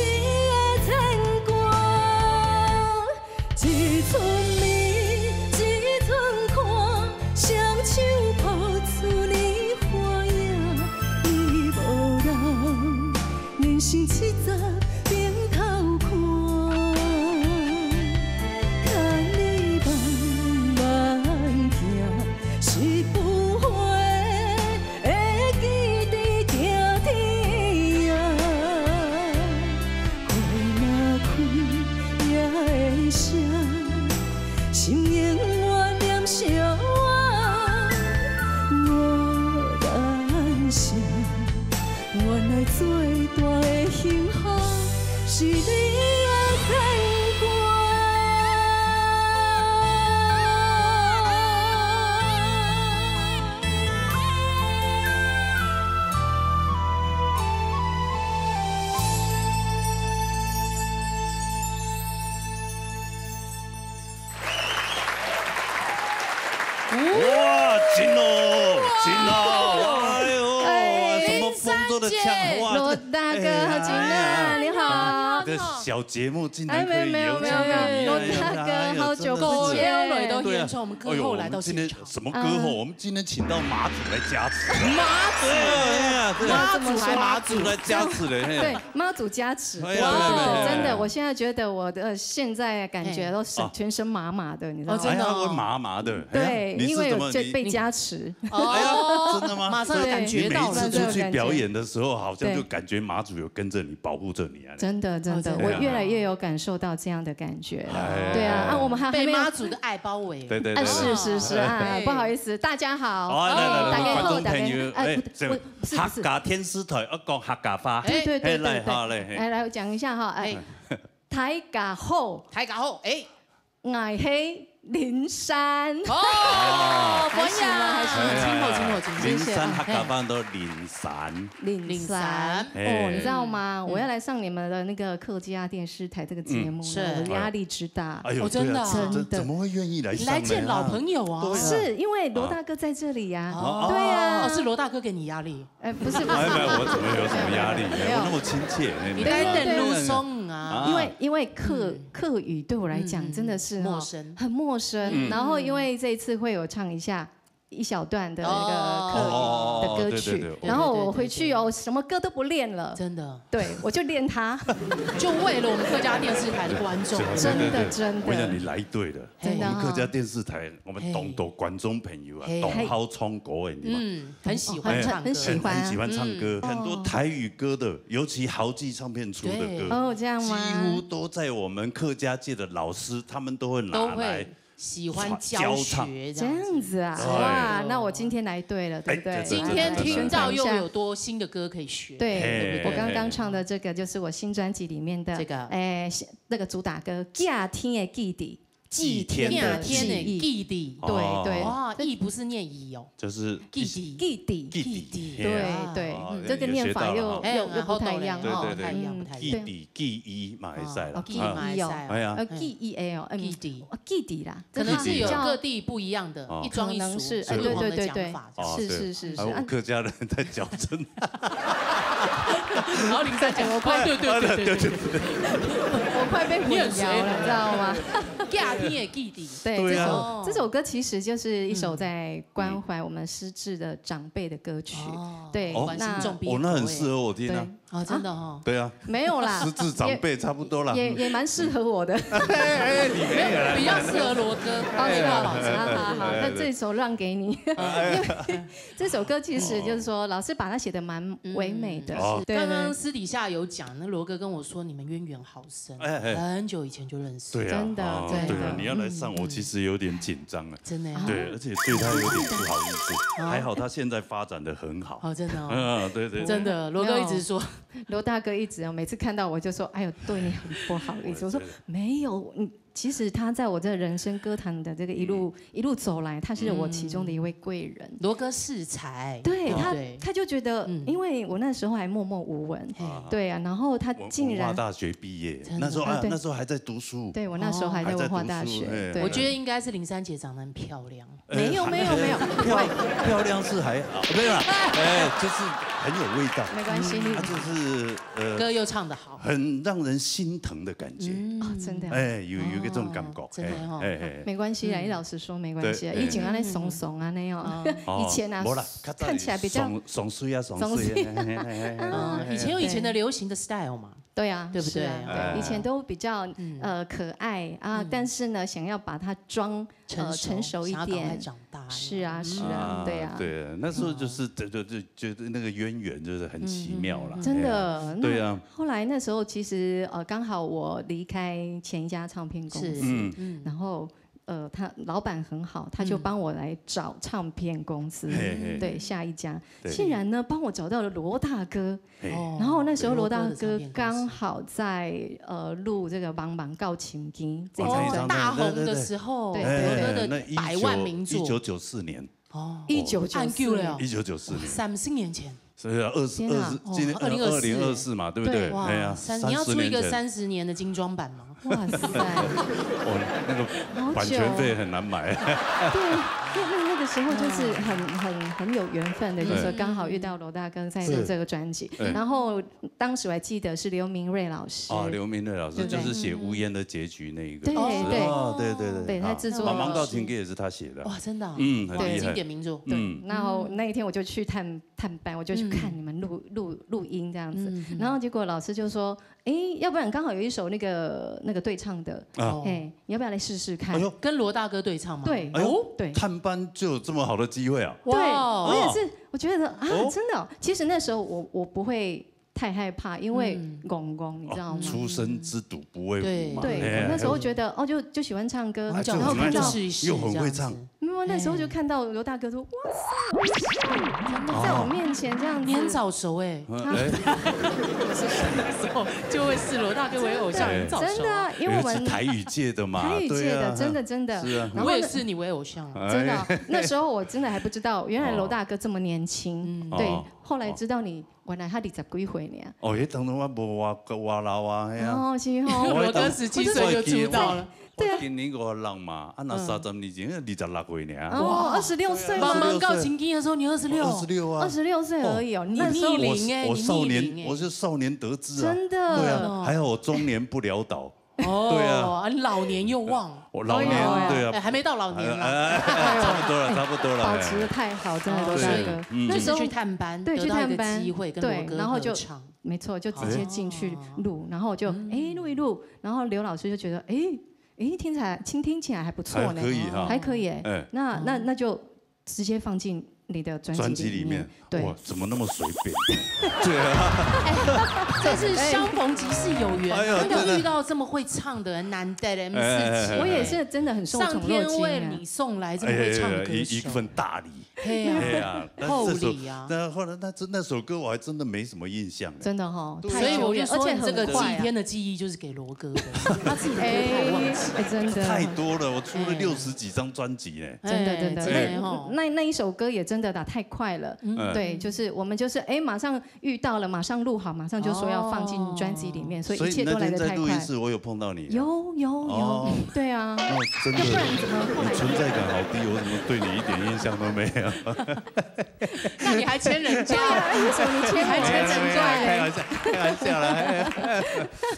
牽掛。一寸暝，一寸看，雙手抱出你花影，你無人 人生七十頂頭看，牽你慢慢行，是不悔的記憶行天涯。花若開也會謝，心永遠念惜我。我感謝 原來最大的幸福是你的牽掛。哇，真好，真好，哎呦，哎，什么风都在唱，哇，罗大哥，好，金娜，你好。这小节目竟然可以有请到你，罗大哥，好久不见。来到演唱，我们歌后来到现场，什么歌后？我们今天请到妈祖来加持，妈祖，哎呀，妈祖来，妈祖来加持嘞，对，妈祖加持，哇，真的，我现在觉得我的现在感觉都是全身麻麻的，你知道吗？真的，麻麻的，对，因为有被加持。 哎呀，真的吗？马上感觉到了。每次出去表演的时候，好像就感觉妈祖有跟着你，保护着你啊。真的，真的，我越来越有感受到这样的感觉了。对啊，啊，我们还被妈祖的爱包围。对对对，是是是啊，不好意思，大家好，来来来，大家好，观众朋友，哎，不是不是，客家电视台，我讲客家话，对对对对来好对，来，来我讲一下哈，哎，大家好，大家好，哎。 𠊎係林珊。哦，還行嗎？還行嗎？真好，真好，真好。林珊客家話都林珊。林珊。哦，你知道嗎？我要來上你們的那個客家電視台這個節目，我壓力之大。哎呦，真的，怎麼會願意來上？來見老朋友啊。是因為羅大哥在這裡呀。哦，對呀。是羅大哥給你壓力。 哎，不是不是，沒有沒有，我怎麼有什麼壓力？沒有那麼親切。你在等路上啊。因為因為客客語對我來講真的是陌生，很陌生。然後因為這一次會有唱一下一小段的那個客語的歌曲，然後我回去哦，什麼歌都不練了，真的，對我就練它，就為了我們客家電視台的觀眾，真的真的，我想你來對了，真的，我們客家電視台，我們當多觀眾朋友啊，當好唱歌的，你知道嗎？ 很喜歡唱歌，很喜歡很喜歡唱歌，很多台語歌的，尤其豪記唱片出的歌，哦，這樣嗎？幾乎都在我們客家界的老師，他們都會拿來喜歡教學這樣子啊，哇，那我今天來對了，對不對？今天聽到又有多新的歌可以學。對，我剛剛唱的這個就是我新專輯裡面的這個，哎，那個主打歌《寄天的記憶》。 祭天的祭儀，祭地，對对，哇，祭不是念仪哦，就是祭地，祭地，祭地，对对，这个念法又又又不太一样哈，不太一样，不太一样，祭地祭仪嘛，会使啦，祭仪哦，哎呀，祭仪哎哦，祭地，祭地啦，可能是有各地不一样的一庄一俗，是，对对对对，是是是是，客家人在矫正。然后林三姐，我快，对对对对对对，我快被混淆了，你知道吗？夏天的记忆，对，这首这首歌其实就是一首在关怀我们失智的长辈的歌曲。对，哦，那哦，那很适合我听啊。哦，真的哦。对啊，没有啦，失智长辈差不多啦。也也蛮适合我的。哎哎，你没有啦，比较适合罗哥，哦，是吗？好好好，那这首让给你。这首歌其实就是说，老师把它写得蛮唯美的。对，刚刚私底下有讲，那罗哥跟我说你们渊源好深，哎哎，很久以前就认识。对啊，真的，哦，真的。对啊，你要来上，我其实有点紧张啊。真的呀。对，而且对他有点不好意思，还好他现在发展得很好。哦，真的哦。嗯，对对对。真的，罗哥一直说，罗大哥一直哦，每次看到我就说：“哎呦，对你很不好意思。”我说：“没有，嗯，其实他在我这人生歌坛的这个一路一路走来，他是我其中的一位贵人。”罗哥是才，对他，他就觉得，因为我那时候还默默无闻，对啊，然后他竟然文化大学毕业，那时候啊，那时候还在读书，对，我那时候还在文化大学，对，我觉得应该是林三姐长得很漂亮。没有没有没有，漂漂亮是还好，没有啦，哎，就是很有味道，没关系，他就是呃，歌又唱得好，很让人心疼的感觉。哦，真的啊。哎，有有一个这种感觉，真的哦。哎哎，没关系啦，叶老师说没关系啊，以前啊那松松啊那样，以前啊，看起来比较松松水啊松水，以前有以前的流行的 style 嘛，对啊，对不对？对，以前都比较呃可爱啊，但是呢，想要把它装呃成熟一点，长大。是啊是啊，对啊，对，那时候就是对对对，就是那个渊源就是很奇妙了，真的。对啊，后来那时候其实呃刚好我离开前一家唱片公司，然后呃他老板很好，他就帮我来找唱片公司，对下一家，竟然呢帮我找到了罗大哥。然后那时候罗大哥刚好在呃录这个《茫茫告情机》这张专辑，大红的时候，对对对，罗哥的百万名作，一九九四年。哦，一九九四年，一九九四年，三十年前，是啊，二十二十，今年二零二四嘛，对不对？哎呀，三你要出一个三十年的精装版吗？哇塞，哦，那个版权费很难买。对，那那那个时候就是很很很有缘分的，就是说刚好遇到罗大哥在录这个专辑，然后当时我还记得是刘明瑞老师，哦，刘明瑞老师就是写《无言的结局》那一个，对对对，对对对，他制作《茫茫告情》歌也是他写的，哇，真的，嗯，很厉害，经典名作，对。然后那一天我就去探探班，我就去看你们录录录音这样子，然后结果老师就说，哎，要不然刚好有一首那个那个对唱的，哎，你要不要来试试看？哎呦，跟罗大哥对唱吗？对，哎呦，对，探班就有这么好的机会啊！对，我也是，我觉得啊，真的，其实那时候我我不会太害怕，因为公公，你知道吗？初生之犊不畏虎嘛，对，那时候觉得哦，就就喜欢唱歌，然后看到又很会唱，没有，那时候就看到罗大哥说，哇塞，在我面前这样子，你很早熟哎。那时候就会视罗大哥为偶像，很早熟。真的啊，因为我们是台语界的嘛，台语界的，真的真的，是啊，我也视你为偶像啊，真的。那时候我真的还不知道，原来罗大哥这么年轻，对，后来知道你原来他二十几岁呢。哦，迄当中我无偌偌老啊，系啊。哦，是吼。罗哥十七岁就出道了。 对啊，今年五十六嘛，啊，那三十年前二十六岁呢。哦，二十六岁吗？茫茫告情机的时候，你二十六，二十六啊，二十六岁而已哦。你那时候，我少年，我是少年得志啊，真的，对啊，还好我中年不潦倒。哦，对啊，老年又旺，我老年，对啊，还没到老年了，差不多了，差不多了，保持的太好，真的，罗大哥。那时候去探班，对，去探班，机会跟罗哥，然后就，没错，就直接进去录，然后就哎录一录，然后刘老师就觉得哎。 诶，听起来听听起来还不错呢，还可以哈，还可以诶。那那那就直接放进你的专辑里面。对，哇，怎么那么随便？对啊，真是相逢即是有缘，哎呀，刚好遇到这么会唱的人，难得的 M四七，我也是真的很受宠若惊啊。上天为你送来这么会唱的歌手，一一份大礼。 哎呀，厚礼啊！那后来那那首歌我还真的没什么印象了。真的哈，所以我就说，你这个祭天的记忆就是给罗哥的，他自己的歌太忘记。哎，真的太多了，我出了六十几张专辑呢。真的真的，那那一首歌也真的打太快了。对，就是我们就是哎，马上遇到了，马上录好，马上就说要放进专辑里面，所以一切都来得太快。所以那天在录音室，我有碰到你。有有有，对啊，那我真的，要不然怎么后来你存在感好低，我怎么对你一点印象都没有？那你还牵人家？对啊，为什么你牵我？你还牵人家？开玩笑，开玩笑啦。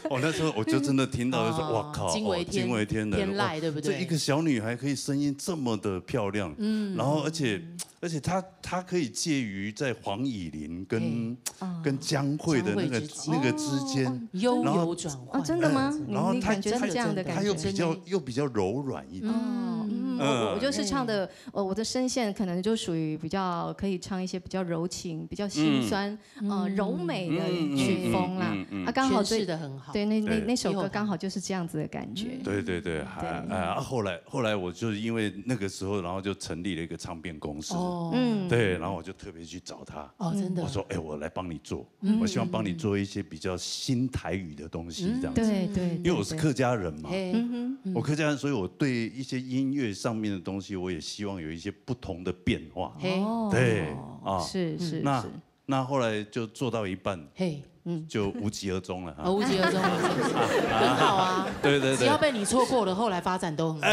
我那时候我就真的听到就说，哇靠，惊为天，哦，惊为天人，天籁，对不对？这一个小女孩可以声音这么的漂亮，嗯，然后而且而且她她可以介于在黄乙玲跟跟江蕙的那个那个之间，悠游转换，真的吗？然后你感觉是这样的感觉？她又比较又比较柔软一点，嗯，我我就是唱的，呃，我的声线可能就属于比较可以唱一些比较柔情、比较心酸、呃柔美的曲风啦。啊，刚好诠释的很好。对，那那那首歌刚好就是这样子的感觉。对对对，还啊，后来后来我就是因为那个时候，然后就成立了一个唱片公司，嗯，对，然后我就特别去找她，哦，真的，我说，哎，我来帮你做，我希望帮你做一些比较新台语的东西这样子，对对，因为我是客家人嘛，我客家人，所以我对一些音乐上面的东西，我也希望有一些不同的变化，对啊，是是，那那后来就做到一半，嘿，就无疾而终了哈。无疾而终了，很好啊。对对对，只要被你错过了，后来发展都很好。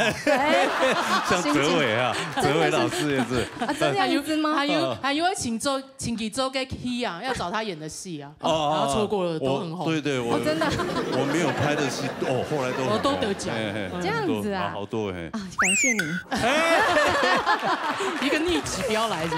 像哲伟啊，哲伟老师也是，啊，这样子吗？还有还有请周请给周给 key 啊，要找他演的戏啊，哦，然后错过了都很红。对对，我真的我没有拍的戏，哦，后来都哦都得奖，这样子啊，好多嘿，感谢你，一个逆指标来着。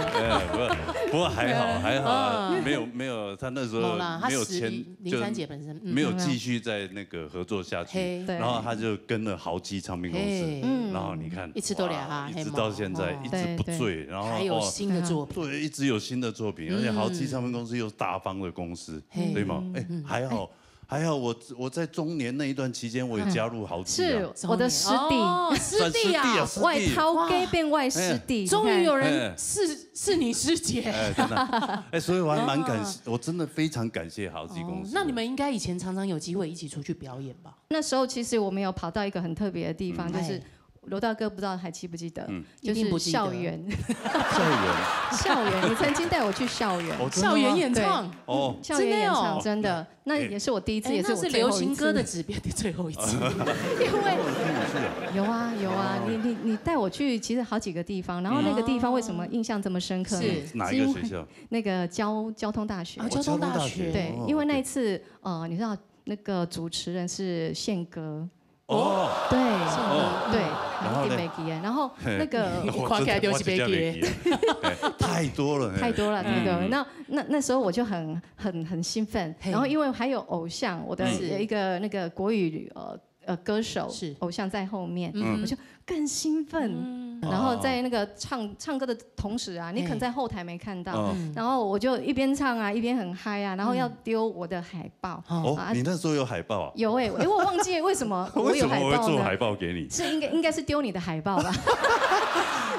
不过不过还好还好，没有没有，他那时候没有签，林珊姐本身没有继续在那个合作下去，然后他就跟了豪基唱片公司，然后你看一直都俩哈，一直到现在一直不醉，然后还有新的作品，对，一直有新的作品，而且豪基唱片公司又是大方的公司，对吗？哎，还好。还好我我在中年那一段期间，我也加入豪记啊。是我的师弟，师弟啊，师弟啊，外涛 gay 变外师弟，终于有人是是你师姐，哎，真的，哎，所以我还蛮感谢，我真的非常感谢豪记公司。那你们应该以前常常有机会一起出去表演吧？那时候其实我们有跑到一个很特别的地方，就是罗大哥不知道还记不记得，就是校园，校园，校园，你曾经带我去校园，校园演唱哦，校园演唱，真的。那也是我第一次，也是我流行歌的指标的最后一次，因为有啊有啊，你你你带我去其实好几个地方，然后那个地方为什么印象这么深刻？哪一个学校？那个交交通大学，交通大学，对，因为那一次呃，你知道那个主持人是宪哥。哦，对对，然后就没给，然后那个看起来就是没给，太多了，太多了，太多了。那那那时候我就很很很兴奋，然后因为还有偶像，我的一个那个国语呃呃歌手是偶像在后面，我就更兴奋。然后在那个唱唱歌的同时啊，你可能在后台没看到，然后我就一边唱啊一边很嗨啊，然后要丢我的海报。哦，你那时候有海报啊？有哎，哎，我忘记为什么我有海报呢？为什么我会做海报给你？是应该应该是丢你的海报吧？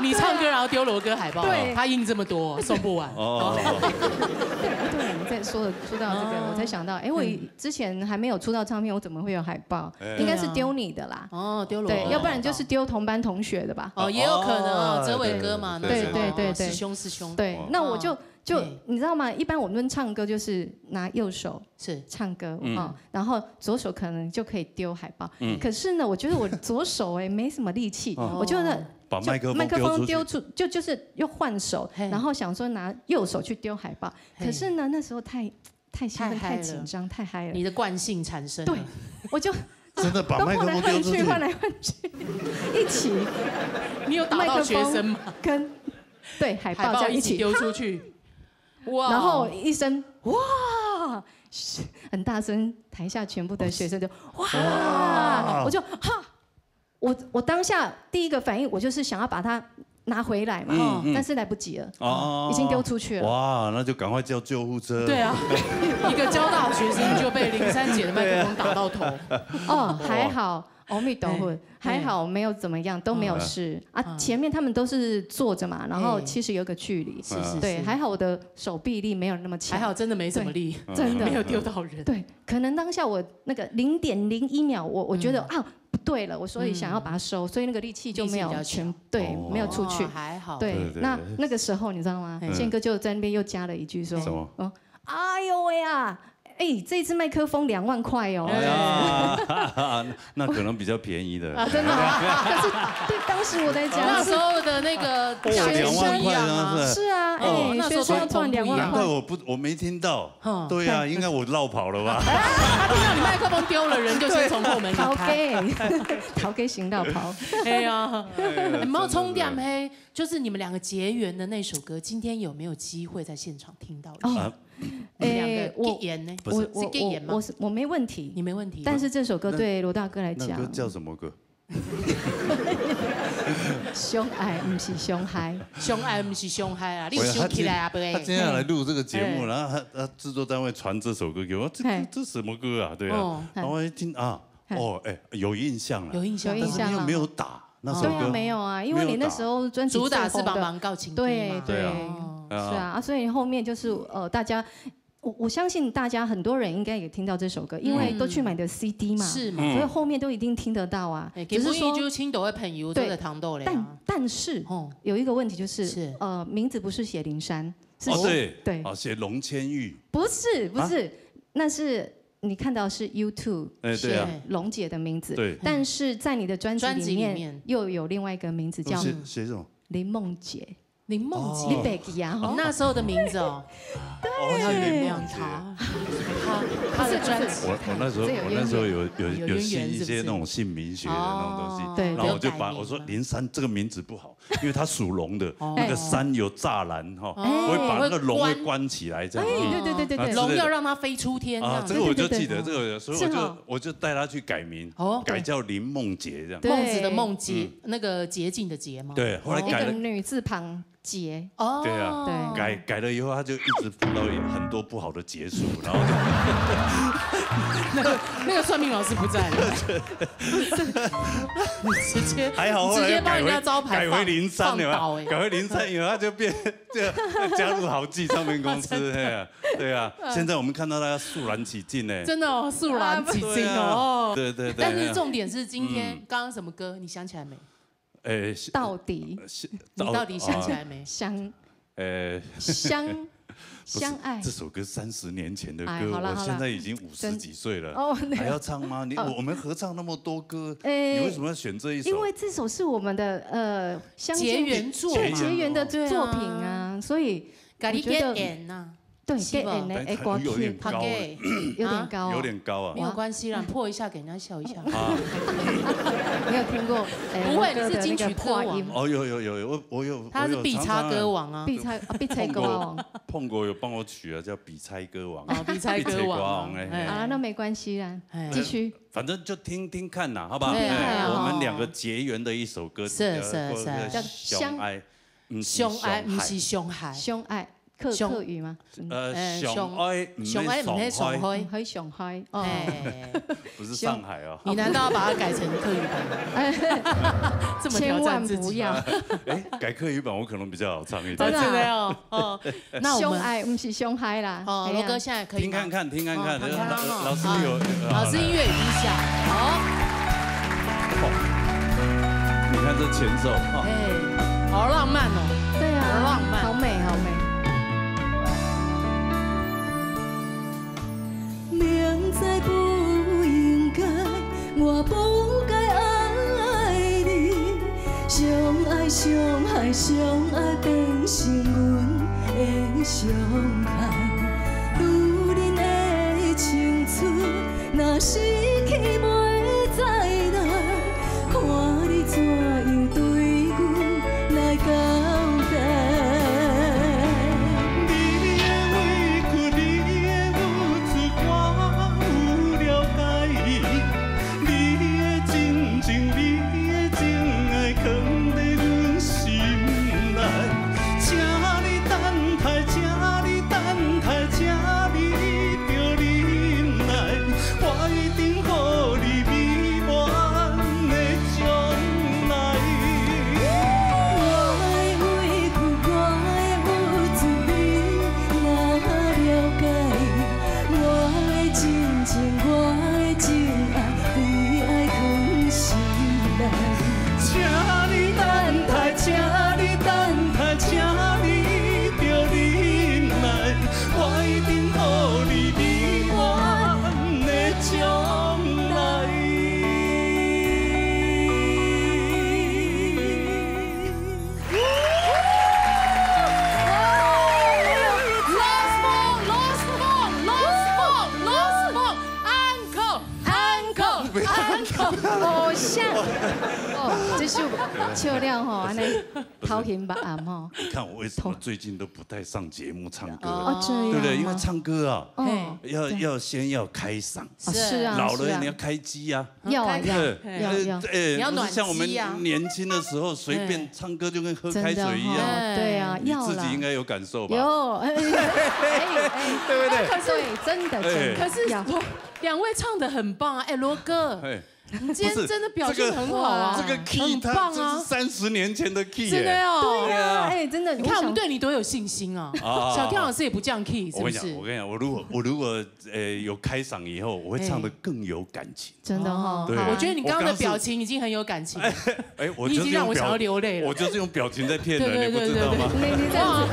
你唱歌然后丢罗哥海报，对，他印这么多送不完。哦，对对，你在说说到这个，我才想到，哎，我之前还没有出到唱片，我怎么会有海报？应该是丢你的啦。哦，丢罗，对，要不然就是丢同班同学的吧。哦，也有可能哦，哲伟哥嘛，对对对对，师兄师兄，对，那我就。就你知道吗？一般我们唱歌就是拿右手是唱歌啊，然后左手可能就可以丢海报。可是呢，我觉得我左手哎没什么力气，我就把麦克麦克风丢出，就就是又换手，然后想说拿右手去丢海报。可是呢，那时候太太兴奋、太紧张、太嗨了，你的惯性产生，对，我就真的把麦克风丢出去，换来换去，一起。你有打到学生吗？跟对海报这样一起丢出去。 哇！然后一声哇，很大声，台下全部的学生就哇，我就哈，我我当下第一个反应我就是想要把它拿回来嘛，但是来不及了，哦，已经丢出去了。哇，那就赶快叫救护车。对啊，一个交大学生就被林珊姐的麦克风打到头。哦，还好，阿弥陀佛。 还好没有怎么样，都没有事啊。前面他们都是坐着嘛，然后其实有一个距离，是是，对，还好我的手臂力没有那么强，还好真的没什么力，真的没有丢到人。对，可能当下我那个零点零一秒，我我觉得啊不对了，我所以想要把它收，所以那个力气就没有全对，没有出去，还好。对，那那个时候你知道吗？宪哥就在那边又加了一句说，什么？哎呦喂啊！哎，这一支麦克风两万块哦。哎呀，那可能比较便宜的。啊，真的吗？可是对当时我来讲，那时候的那个价钱不一样啊。两万块啊，是啊，哦，哎，那时候学生要赚两万块。难怪我不，我没听到。嗯。对啊，应该我落跑了吧？他听到你麦克风丢了，人就先从后门离开。逃给，逃给行道跑。哎呀，哎，有没有充电嘿？就是你们两个结缘的那首歌，今天有没有机会在现场听到一下？哦，啊，你们两个哎，我，结缘呢？不是，我，是结缘吗？我，我是，我没问题。你没问题。但是这首歌对罗大哥来讲，那歌叫什么歌？相爱毋是傷害。相爱毋是傷害啊，你有想起来啊，不？他今天要来录这个节目，哎。然后他，他制作单位传这首歌给我，这，这，嘿。这什么歌啊？对啊，哦。然后我一听啊，嘿。哦，哎，有印象了，有印象，有印象啊。但是你有没有打？那首歌对啊，没有啊，因为你那时候专辑最红的，没有打。主打是茫茫告情天嘛。对，对。对啊。哦。是啊，啊，所以后面就是，呃，大家，我，我相信大家很多人应该也听到这首歌，因为都去买的C D嘛，嗯。是嘛。所以后面都一定听得到啊。哎，只是说，根本就青岛的朋友都在唱到了呀。对，但，但是，哦。有一个问题就是，是。呃，名字不是写林姗，是哦，对，对。哦，写龙千玉。不是，不是，啊？那是你看到是YouTube，哎，对啊。写龙姐的名字，对。但是在你的专辑里面，专辑里面。又有另外一个名字叫，哦，写，写什么？林梦洁。林梦洁。哦。你袂记啊，吼？那时候的名字哦。对。哦，写林梦洁。他，他的专辑。我，我那时候，这有渊源。我那时候有，有，有有渊源，信一些那种姓名学的那种东西，是不是？哦。对，然后我就把，对。我说林姗这个名字不好，因为他属龙的，哦。那个姗有栅栏哈，哎。会把那个龙会关起来这样。哎，对，对，对，对，对。啊，之类的。龙要让它飞出天这样。啊，这个我就记得，对，对，对。这个，所以我就，是哦。我就带他去改名，哦。改叫林梦洁这样。对。孟子的孟，洁，嗯。那个洁净的洁吗？对，后来改了。一个女字旁，洁。哦。对啊，对。改，改了以后，他就一直碰到很多不好的结束，然后就那个，那个算命老师不在了。直接，还好后来又改回，直接帮人家招牌放，改回林姗，有没有？放倒欸。改回林姗以后，他就变，就加入豪记唱片公司，嘿啊，对啊。嗯。现在我们看到他肃然起敬呢。真的哦，肃然起敬哦。对啊，对，对，对。但是重点是今天，嗯。刚刚什么歌，你想起来没？哎，是，到底，是，你到底想起来没？啊。想，呃，相，不是，相爱。这首歌三十年前的歌，哎，好了，好了。我现在已经五十几岁了，真，哦，那个，还要唱吗？你，哦。我，我们合唱那么多歌，哎，你为什么要选这一首？因为这首是我们的，呃，相见，结缘作嘛。对，结缘的作品啊，对啊。所以我觉得，家己结缘呐。对，是吧？结缘的，哎，歌曲。有点高了。有点高哦。啊？有点高啊。没有关系啦，破一下给人家笑一下。啊。没有听过，哎，不会，我哥的那个破音。你是金曲歌王。哦，有，有，有，有，我，我有，他是必插歌王啊。我有常常必插，啊，必插歌王。碰过，碰过有帮我取啊，叫比猜歌王。哦，比猜歌王啊。比猜歌王，哎。哎。好了，那没关系啦，哎。继续。反正就听听看啦，好不好？对啊。哎，我们两个结缘的一首歌，是，呃，是，是。叫相爱，嗯，相爱，不是相害。相爱，客，相，客语吗？嗯。呃，呃，相，相爱，毋係相爱，毋係相害。相害。毋係相害，哦。哎。不是上海哦。你难道要把它改成客语版吗？这么挑战自己。千万不要。哎，改客语版我可能比较好唱一点。真的啊？真的哦，哦。那我们，相爱，毋是相害啦。哦，哎呀。罗哥现在可以吗？听看看，听看看，哦，听看看哦。老，老师有，好。老师音乐已经下，好。哦，你看这前奏，哦。哎，好浪漫哦。对啊，好浪漫。好美，好美。 明知不应该，我不该爱你。相爱，相爱，相爱变成阮的伤害。女人的青春，若失去袂再来， 看你怎样对阮来交代。你的委屈，你的付出，我有了解。你的真情，你的真爱，囥在阮心内。请你等待，请你等待，请你着忍耐。我一定偶像。哦，這首笑了吼，安尼頭暈目暗吼。你看我為什么最近都不太上节目唱歌了？哦，这样吗？对不对？因为唱歌啊，哦，要，对。要先要开嗓，哦，是啊，老了你要开机啊。是啊。要啊，要，对，要，要。哎，你要暖机啊。不是像我们年轻的时候，随便唱歌就跟喝开水一样。真的哦，对啊，你自己应该有感受吧？有，哎，哎，哎，对不对？可是，对，真的，哎。真的，可是，要。两位唱得很棒啊。哎，罗哥，哎。 你今天真的表现得很好啊，不是，这个，这个key，很棒啊。它，这是三十年前的key耶。真的哦。对啊，对啊。哎，真的，你看我们对你多有信心啊。啊。小天老师也不降key，是不是？我跟你讲，我跟你讲，我如果，我如果，呃，有开嗓以后，我会唱得更有感情。真的哦。对。好。我觉得你刚刚的表情已经很有感情了。我刚刚是，哎，哎，我就是用表，你已经让我想要流泪了。我就是用表情在骗人，对，对，你不知道吗？对，对，对。你，你这样子。哇，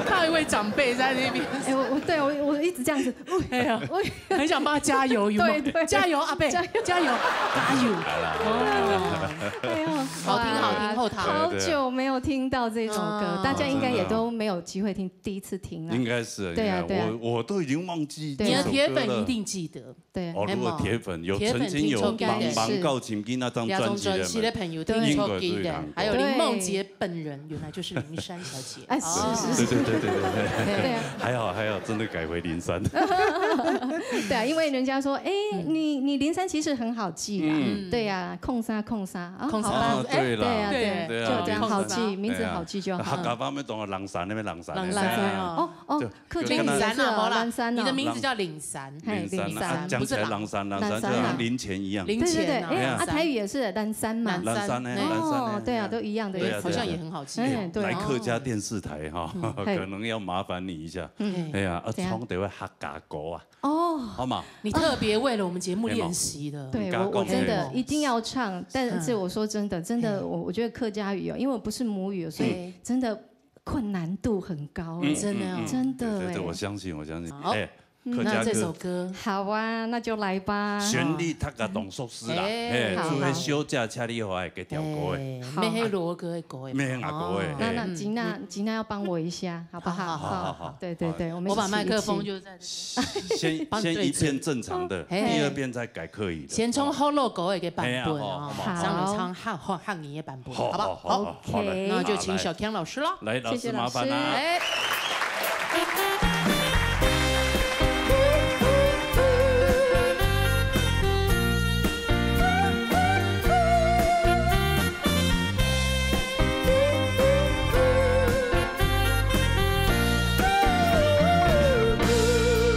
怕一位长辈在那边。哎，我，我，对，我，我一直这样子。哎呀。我 很想帮他加油，有没有？对，对。加油，阿伯，加油。加油，加油。好啦。哦。哎呦，好听，好听，哇，后台。好久没有听到这首歌，对，对。大家应该也都没有机会听，第一次听了。应该是，对啊，应该，对啊。我，我都已经忘记这首歌了。对。你的铁粉一定记得。对。哦，如果铁粉有，铁粉曾经有听过的，是。蛮，蛮高清囡仔张专辑的，两张专辑的朋友听过的，应该都有听过。还有林梦洁本人，原来就是林珊小姐。 哎，是，哦。是，是。对，对，对，对，对，对。对啊。还好，还好，真的改回林珊。对啊，因为人家说，哎，嗯。你，你林珊其实很好记啦。嗯。对啊，空三，空三，啊，空三。好吧。啊，对啦。对啊，对，对啊。就这样好记，空三。名字好记就好。对啊。客家话要讲人山，那边人山。人山哦。哦，哦，就，客家话也是哦，就跟他，人山啊，好啦，人山哦。你的名字叫林珊。嘿，林珊啊，林珊，啊，讲起来人山，人山，不是啦。人山啊。就好像零钱一样。零钱啊。对，对，对，哎，啊，人山。台语也是人山嘛。人山呢，人山呢，哦，对啊，哎。都一样的意思。对啊，对啊，对啊。好像也很好记哦。哎，对哦。来客家电视台哈，嗯，嘿。可能要麻烦你一下。嗯。哎呀，啊，怎样？唱一首客家歌啊。哦。好嘛？你特别为了我们节目练习的。对，我，我真的一定要唱，但是我说真的，嗯。真的，嘿。我，我觉得客家语哦，因为我不是母语哦，所以，嘿。真的困难度很高哎。嗯，真的哦。嗯，嗯，真的哎。对，对，对，我相信，我相信。好。哎，嗯。客家歌。那这首歌。好啊，那就来吧。旋律大家都熟识啦，嗯。嘿，好，就迄小姐请你好爱个条歌诶。好。哎，好。咩迄罗哥的歌诶。咩阿哥诶，哦。那，嘿。那吉娜，吉娜要帮我一下，好不好？好，好，好，好。对，对，对，好。我们一起，我把麦克风就在这边。先，帮你对准。先一遍正常的，嘿。第二遍再改客语的。先从好老歌的一个版本哦，嘿啊，好，好，好。上来唱汉，汉，汉语的版本，好，好不好？好，好，好，好，来。OK。那就请小强老师了。来，老师，谢谢老师。麻烦啦。哎。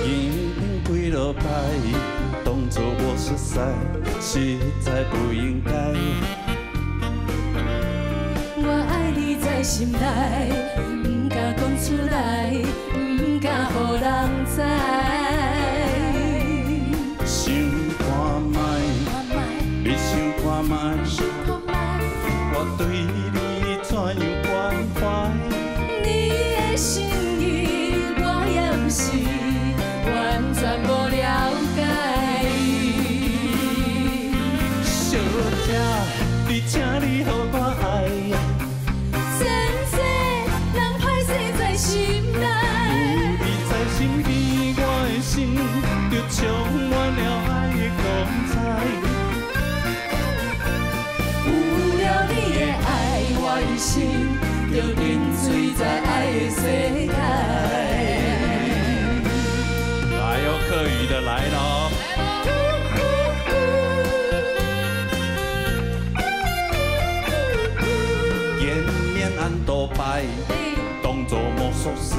已经几落摆，当作无熟悉，实在不应该。 我爱你在心内，毋敢讲出来，毋敢予人知。想看覓，你想看覓，我对你怎样关怀？你的心意，我也毋是完全无了解。小姐， 你请你予我爱，真侪人歹势在心内。有你在身边，我的心就充满了爱的光彩。有了你的爱，我一生就沉醉在爱的世界。来哦，客语的来了哦。 见面恁多摆，当作无熟识，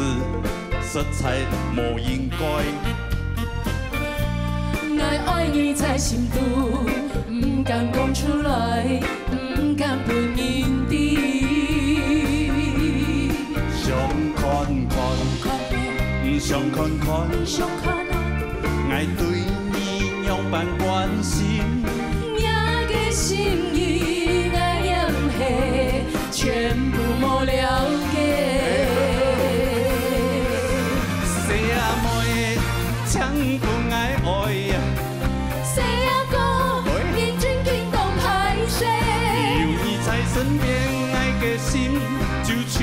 实在无应该。我爱你在心肚，毋敢讲出来，毋敢分人知。想看看，想看看，想看看。 爱对你仰般关心，若个心意，爱也毋系全部无了解。细阿妹，请分爱爱啊！细阿哥，喂。认真紧讲歹势。有你在身边，爱个心就充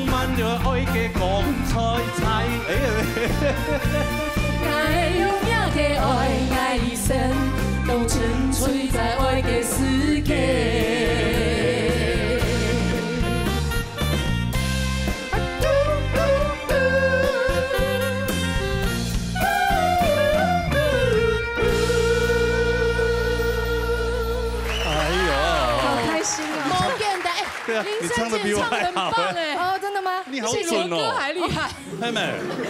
满了爱个光彩彩。哎呀！ 我用命个爱，我一生都沉醉在爱个世你唱得比我還好。林珊姐唱得很棒哎，哦，真的吗？你好準哦。比我歌还厲害。妹妹，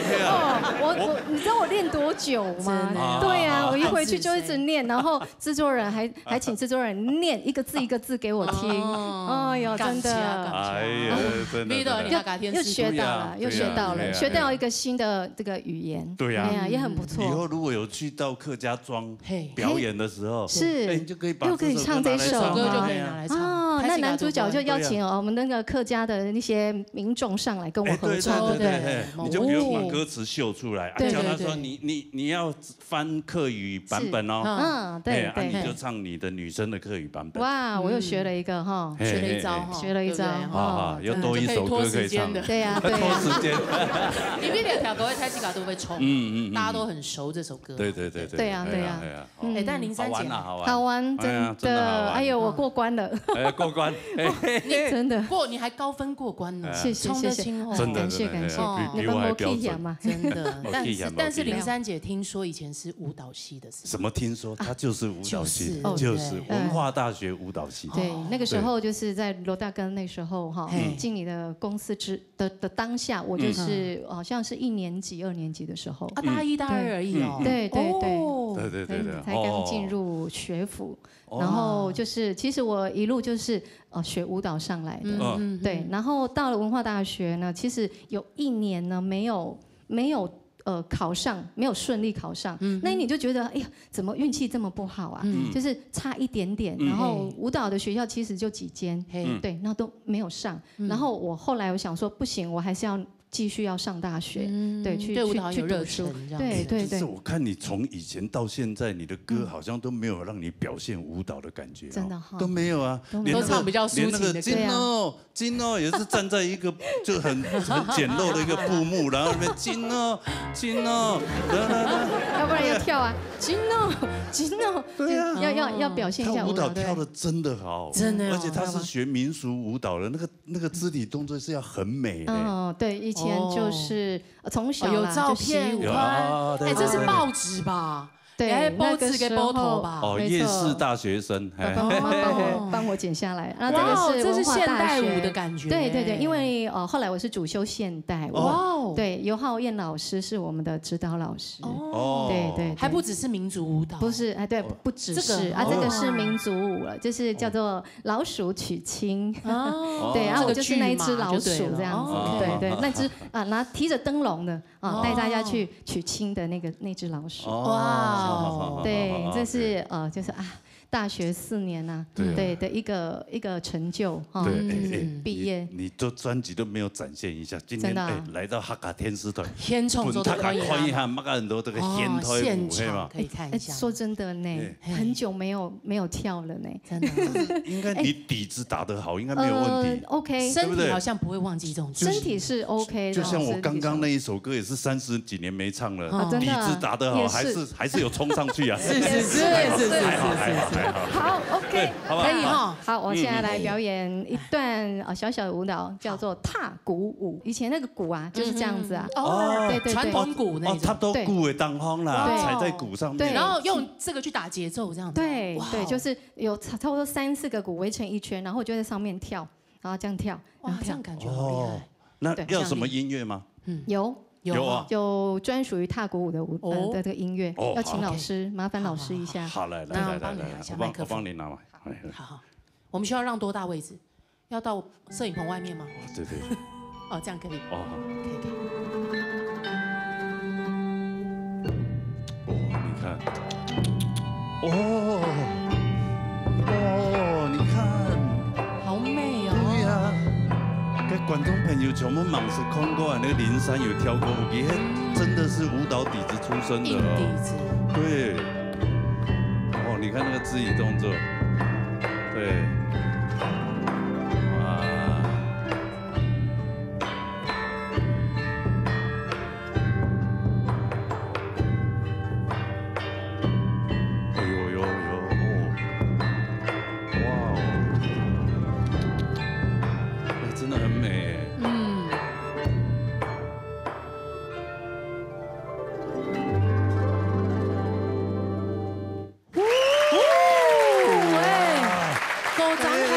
對啊。哦，我，我，你知道我练多久吗？真的。对啊，啊，我一回去就一直念，然后制作人还，还请制作人念一个字一个字给我听。哦。哎呦，真的。感谢啊，感谢啊。哎呀，真的，真的。又，又学到了，对啊，又学到了，对啊，对啊。学到一个新的这个语言。对啊。哎呀，也很不错。以后如果有去到客家庄，嘿。表演的时候，是，哎，你就可以把这首歌拿来唱啊。又可以唱这首吗？这首歌就可以拿来唱。哦，那男主角就邀请，对啊。哦，我们那个客家的那些民众上来跟我合唱。哎，对，对，对，对，对。嘿，你就不用把歌词秀出来，啊，对，叫他说，对，对。你，你，你要翻客语版本哦。是。嗯，对，哎，啊，对。你就唱你的女生的客语版本。哇，我又学了一个哈。嘿，学了一招哈，嘿，嘿。学了一招，对不对？好，好，哦，又多一首歌可以唱。真的。就可以拖时间的。对呀，对呀。拖时间。因为两条歌在台西卡都会冲，嗯，嗯，嗯。大家都很熟这首歌。对，对，对，对。对啊，对啊。哎呀，哎呀。 嗯。哎，但林珊姐好玩啦，好玩。好玩，哎呀，真的。真的好玩。哎呦，我过关了。哎，过关。哎，嘿，嘿。真的。过，你还高分过关呢，哎。谢谢，冲得进哦。谢谢。真的，感谢，真的，感谢。哎，比，你比我还标准。有帮我气一下嘛。真的，我气一下，但是，但是我气一下。林珊姐听说以前是舞蹈系的，是吗？什么听说？她就是舞蹈系的，啊，就是，就是，对。文化大学舞蹈系。对，哦。那个时候就是在罗大哥那时候哈，嘿。进你的公司之 的，的当下，我就是，嗯。好像是一年级、二年级的时候。啊，大一、大二而已哦。嗯，嗯。对，对，对。哦。对，对，对，对。嗯，才刚进入学府。哦。然后就是，其实我一路就是，呃，学舞蹈上来的。嗯，嗯，对，嗯。然后到了文化大学呢，其实有一年呢，没有，没有，呃，考上，没有顺利考上。嗯哼。那一年就觉得，哎呀，怎么运气这么不好啊？嗯。就是差一点点，嗯。然后舞蹈的学校其实就几间，嘿。嗯。对，那都没有上。 嗯。然后我后来我想说，不行，我还是要继续要上大学，嗯，对，去，对舞蹈很有热忱，去，去读书。这样子。对，对，对。就是我看你从以前到现在，你的歌好像都没有让你表现舞蹈的感觉哦。嗯。真的哈。都没有啊，都没有。连那个，都唱比较抒情的歌。连那个金哦，金哦，也是站在一个就很，很简陋的一个布幕，然后那边金哦，金哦，来，来，来。要不然要跳啊，金哦，金哦，对啊。要，要，要表现一下舞蹈，她舞蹈跳得真的好，对。真的哦，而且她是学民俗舞蹈的，那个 那个肢体动作是要很美的。嗯，对，以前就是，哦。呃，从小啦，哦，有照片，就习武。有啊，对，哎，这是报纸吧？对，对，对。哎，报纸给报头吧？那个时候，哦，没错。夜市大学生，哎。爸爸妈妈帮我，哦。帮我剪下来。那这个是文化大学。哇哦，这是现代舞的感觉。对，对，对，因为，呃，后来我是主修现代舞。哦。对，尤浩燕老师是我们的指导老师。哦。对，对，对。还不只是民族舞蹈。不是，哎，对，哦。不只是，这个，啊，这个是民族舞了，哦。就是叫做 老鼠娶亲。哦，对，啊，这个我就是那一只老鼠这样子，剧嘛，就对了。对，对，哦。那只，啊，拿，提着灯笼的，啊，哦。带大家去娶亲的那个，那只老鼠。哦。哇哦。对，这是，呃，就是，啊，大学四年啊，对啊。对，的一个，一个成就，哈，对，哎，哎，嗯。毕业。你，你都专辑都没有展现一下，今天，真的啊。哎，来到哈卡天使团，献唱做得可以啊。分大家看一下，马上很多这个现代舞，哦，现场嘿嘛。可以看一下。哎，说真的呢，哎。很久没有，没有跳了呢。 真的。应该你底子打得好，应该没有问题。呃，OK。对不对？身体好像不会忘记这种事情。身体是OK的，就像我刚刚那一首歌，也是三十几年没唱了，啊，真的啊。底子打得好，也是。还是，还是有冲上去啊。是，是，是，是，是，是，是，是。还好，还好，还好。好，OK。对，好不好？可以哈。好，我现在来表演一段，呃，小小的舞蹈，叫做踏鼓舞。以前那个鼓啊，就是这样子啊。嗯，嗯，嗯。哦，对，对，对。传统鼓那种。哦，踏到鼓的地方啦，对。踩在鼓上面。对。然后用这个去打节奏，这样子。对，哇哦。对，就是 有差，差不多三四个鼓围成一圈，然后我就在上面跳，然后这样跳，哇，然后跳。这样感觉好厉害。哦，那要什么音乐吗？对。有，有，有啊。有专属于踏鼓舞的舞，呃，哦。的这个音乐，哦，要请老师，好。OK。麻烦老师一下。好，好，来，来，那来，来，来，帮你拿一下麦克风。我帮，我帮你拿嘛。好。哎，好，好。我们需要让多大位置？ 要到摄影棚外面吗？哦，对，对，对。哦，这样可以。哦，好。可以，可以。哦，你看。哦，哦，你看。好美哦。对呀，跟观众朋友全部忙是看过啊，那个林珊有跳过舞，也真的是舞蹈底子出身的哦。硬底子。对。 哦，你看那个肢体动作，对，哇，哎呦呦呦，哦，哇哦，哎，真的很美耶。嗯。 喂，鼓掌鼓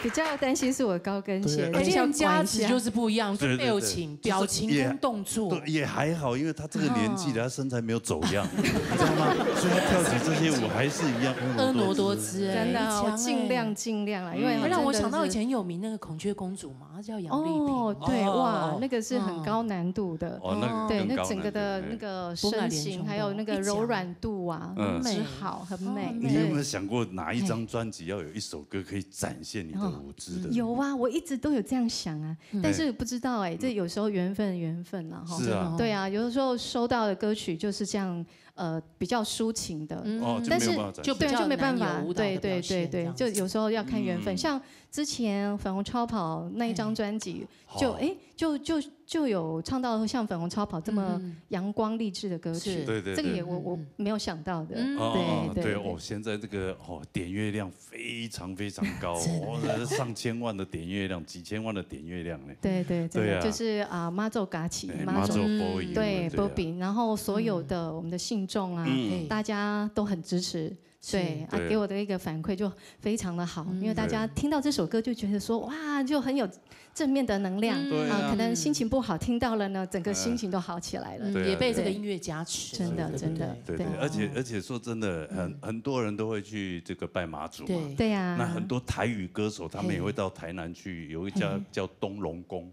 比较担心是我高跟鞋，对，而且练家子就是不一样，对对对，表情、表情跟动作。对，也还好，因为他这个年纪了，他身材没有走样，你知道吗？所以他跳起这些舞还是一样婀娜多姿。真的，我尽量尽量啦，因为嗯让我想到以前有名那个孔雀公主嘛，她叫杨丽萍。哦，对，哇，那个是很高难度的。哦，那个对，更高那整个的难度那个身形，还有那个柔软度啊，嗯之好，很美。你有没有想过哪一张专辑要有一首歌可以展现你的舞姿的？有啊，我一直都有这样想啊，但是不知道哎，这有时候缘分缘分了哈。是啊，对啊，有的时候收到的歌曲就是这样，呃，比较抒情的，哦，但是没有办法展现对，就没办法，就比较难有舞蹈的对对表现对对，这样子就有时候要看缘分。嗯像之前粉红超跑那一张专辑，就哎就就就有唱到像粉红超跑这么阳光励志的歌曲，是对对对这个也我我没有想到的，嗯哦，对对对哦，现在这个哦点阅量非常非常高哦，哦，上千万的点阅量，几千万的点阅量呢。对对，真对啊的就是啊，妈祖嘎起，哎，妈祖妈祖波音，对对啊波比，然后所有的我们的信众啊，嗯大家都很支持。对啊，对给我的一个反馈就非常的好，因为大家听到这首歌就觉得说哇，就很有正面的能量对啊啊，可能心情不好听到了呢，整个心情都好起来了。对啊也被这个音乐加持，真的对不真的对对对，对而且而且说真的，很很多人都会去这个拜妈祖嘛。对那很多台语歌手，他们也会到台南去，有一家叫东龙宫。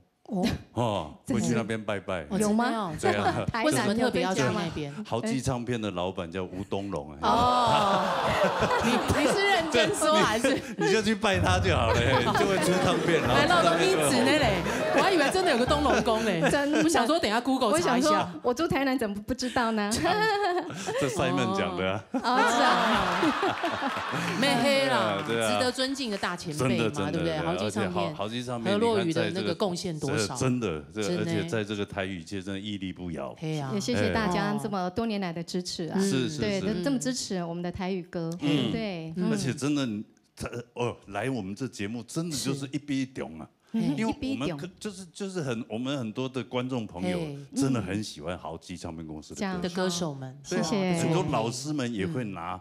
哦，会去那边拜拜。哦有吗真的哦对啊台南为什么特别要去有这家吗那边？豪记唱片的老板叫吴东龙哎。哦，你你是认真说还是？你就去拜他就好了，嘿，就会出唱片，然后难道都出唱片就会红一直那嘞？我还以为真的有个东龙宫嘞，真的我想说等一下 Google 我想说查一下。，我住台南，怎么不知道呢？这 Simon 讲的啊。哦，是啊，没黑啦，对啊值得尊敬的大前辈嘛，真的真的，对不对？豪记而且唱片，豪豪记唱片，何洛雨的你看在这个那个贡献多少？这真的，这真的而且在这个台语界真的屹立不摇。黑啊也，谢谢大家这么多年来的支持啊。是是对，是，这么支持我们的台语歌，嗯对，而且真的，他哦来我们这节目真的就是一比一中啊。嗯因为我一比一中们可就是就是很我们很多的观众朋友嘿真的很喜欢豪记唱片公司的这样歌曲，的歌手们，谢谢很多老师们也会拿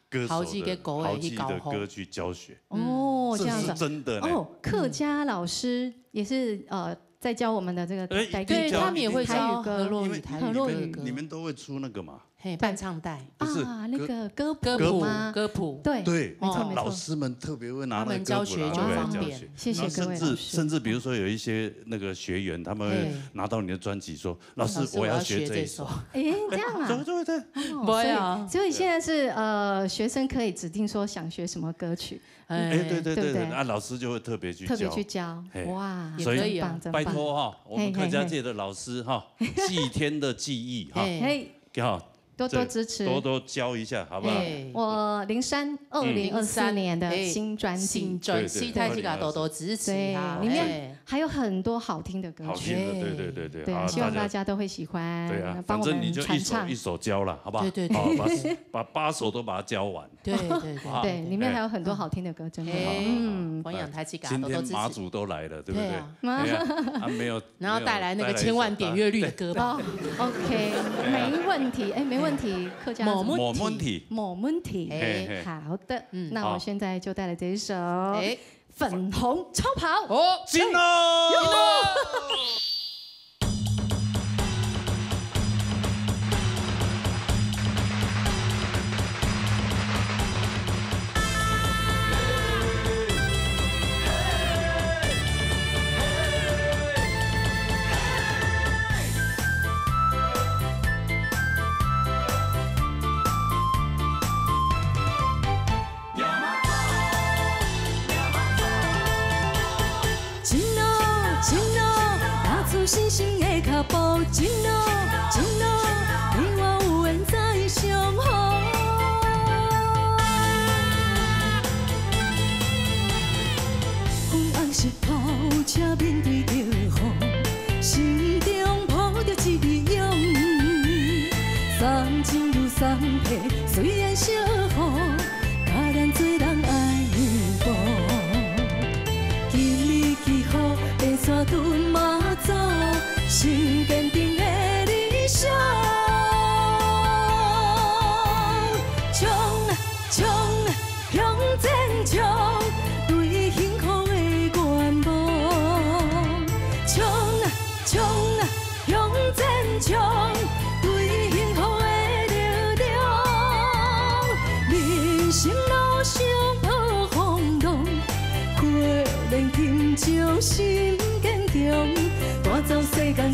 歌手豪记给狗的豪记的一搞红歌去教学，哦，这这样子啊。是真的呢。哦，客家老师也是呃在教我们的这个哎台语对他们也会教台语歌何洛雨因为台语歌的歌何洛雨，你们都会出那个嘛？嘿，伴唱带，不是啊，那歌个歌歌谱谱吗？歌谱，对，没错没错老师们特别会拿那个他们教歌谱拿出学就方便来教学，谢谢然后甚至各位老师甚至比如说有一些那个学员，他们会嘿拿到你的专辑说：“老师，老师我要我要学这学这一首。首”哎，这样啊。对对对，哦不会啊所以所以现在是呃，学生可以指定说想学什么歌曲，哎，对对对对，对不对那老师就会特别去教特别去。教嘿，哇，也可以啊真棒真棒拜托哈，我们嘿嘿客家界的老师哈，祭天的技艺哈，嘿，哈，多多支持，多多教一下，好不好？哎，我零三二零二四年的新专辑新，专对对期，大家多多支持对哈，，里面哎还有很多好听的歌曲，好听的，对对对对，对，好，希望大家都会喜欢，对啊，帮我们反正你就一首传唱一首教了，好不好？对对对好，把把八首都把它教完。对对对，对，里面还有很多好听的歌，真的，哎嗯，欢迎大家今多多支持。天马祖都来了，对不对？对啊哎呀，啊没有，然后带来那个千万点阅率的歌吧。哦，OK，没问题，哎，没问题，客家某怎么没问题，没问题，哎嘿嘿好的，嗯那我现在就带来这一首哎，粉红超跑。哦，进哦。真哦，真哦，踏出新生的脚步，真哦，真哦，你我有缘再相逢。阮紅色跑車面對著雨，心中抱著一粒勇氣，送情又送體，雖然惜 予咱做人愛讓步。今日祈福會煞對媽祖，心堅定的理想。衝啊衝啊向前衝，對幸福的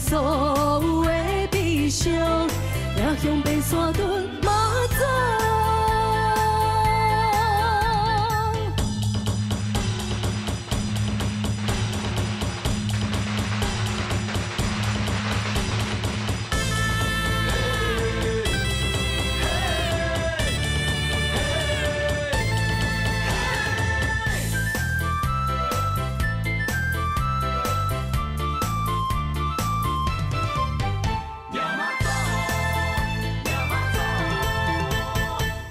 所有的悲傷，也向白沙屯馬祖。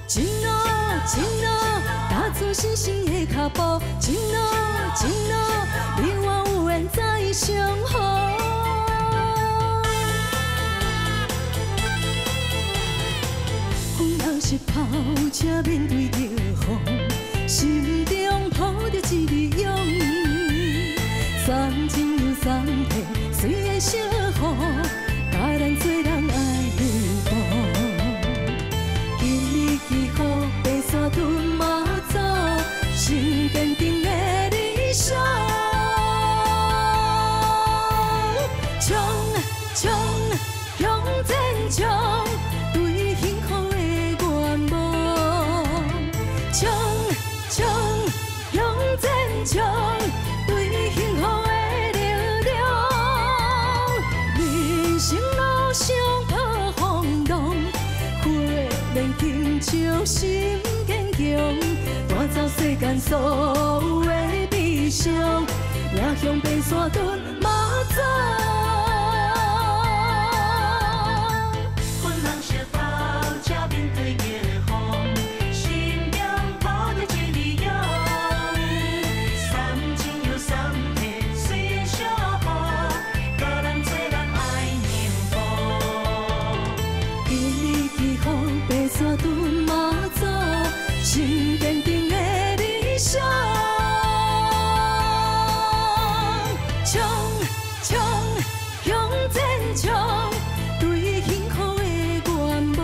前路，前路，踏出新生的腳步。前路，前路，你我有緣再相逢。風人是跑車面對著風，心中抱著一粒勇。 三進又三退，歲月惜予，佮咱做人愛有步。今日祈福白沙屯媽祖，心堅定的理想。衝，衝， 向前衝，對幸福的願望。衝，衝，向前衝，對幸福的力量。人生路上破風浪，火煉緊燒心堅強，帶走世間所有的悲傷，也向白沙屯 媽祖。今日祈福白沙屯媽祖，心堅定的理想。 衝，衝，向前衝，對幸福的願望。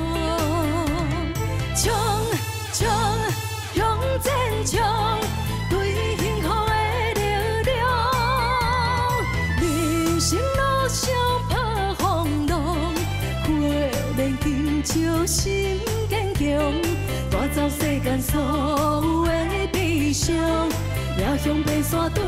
衝，衝，向前衝，對幸福的力量。人生路上破風浪，火煉緊燒心堅強，帶走世間所有的悲傷，也向白沙屯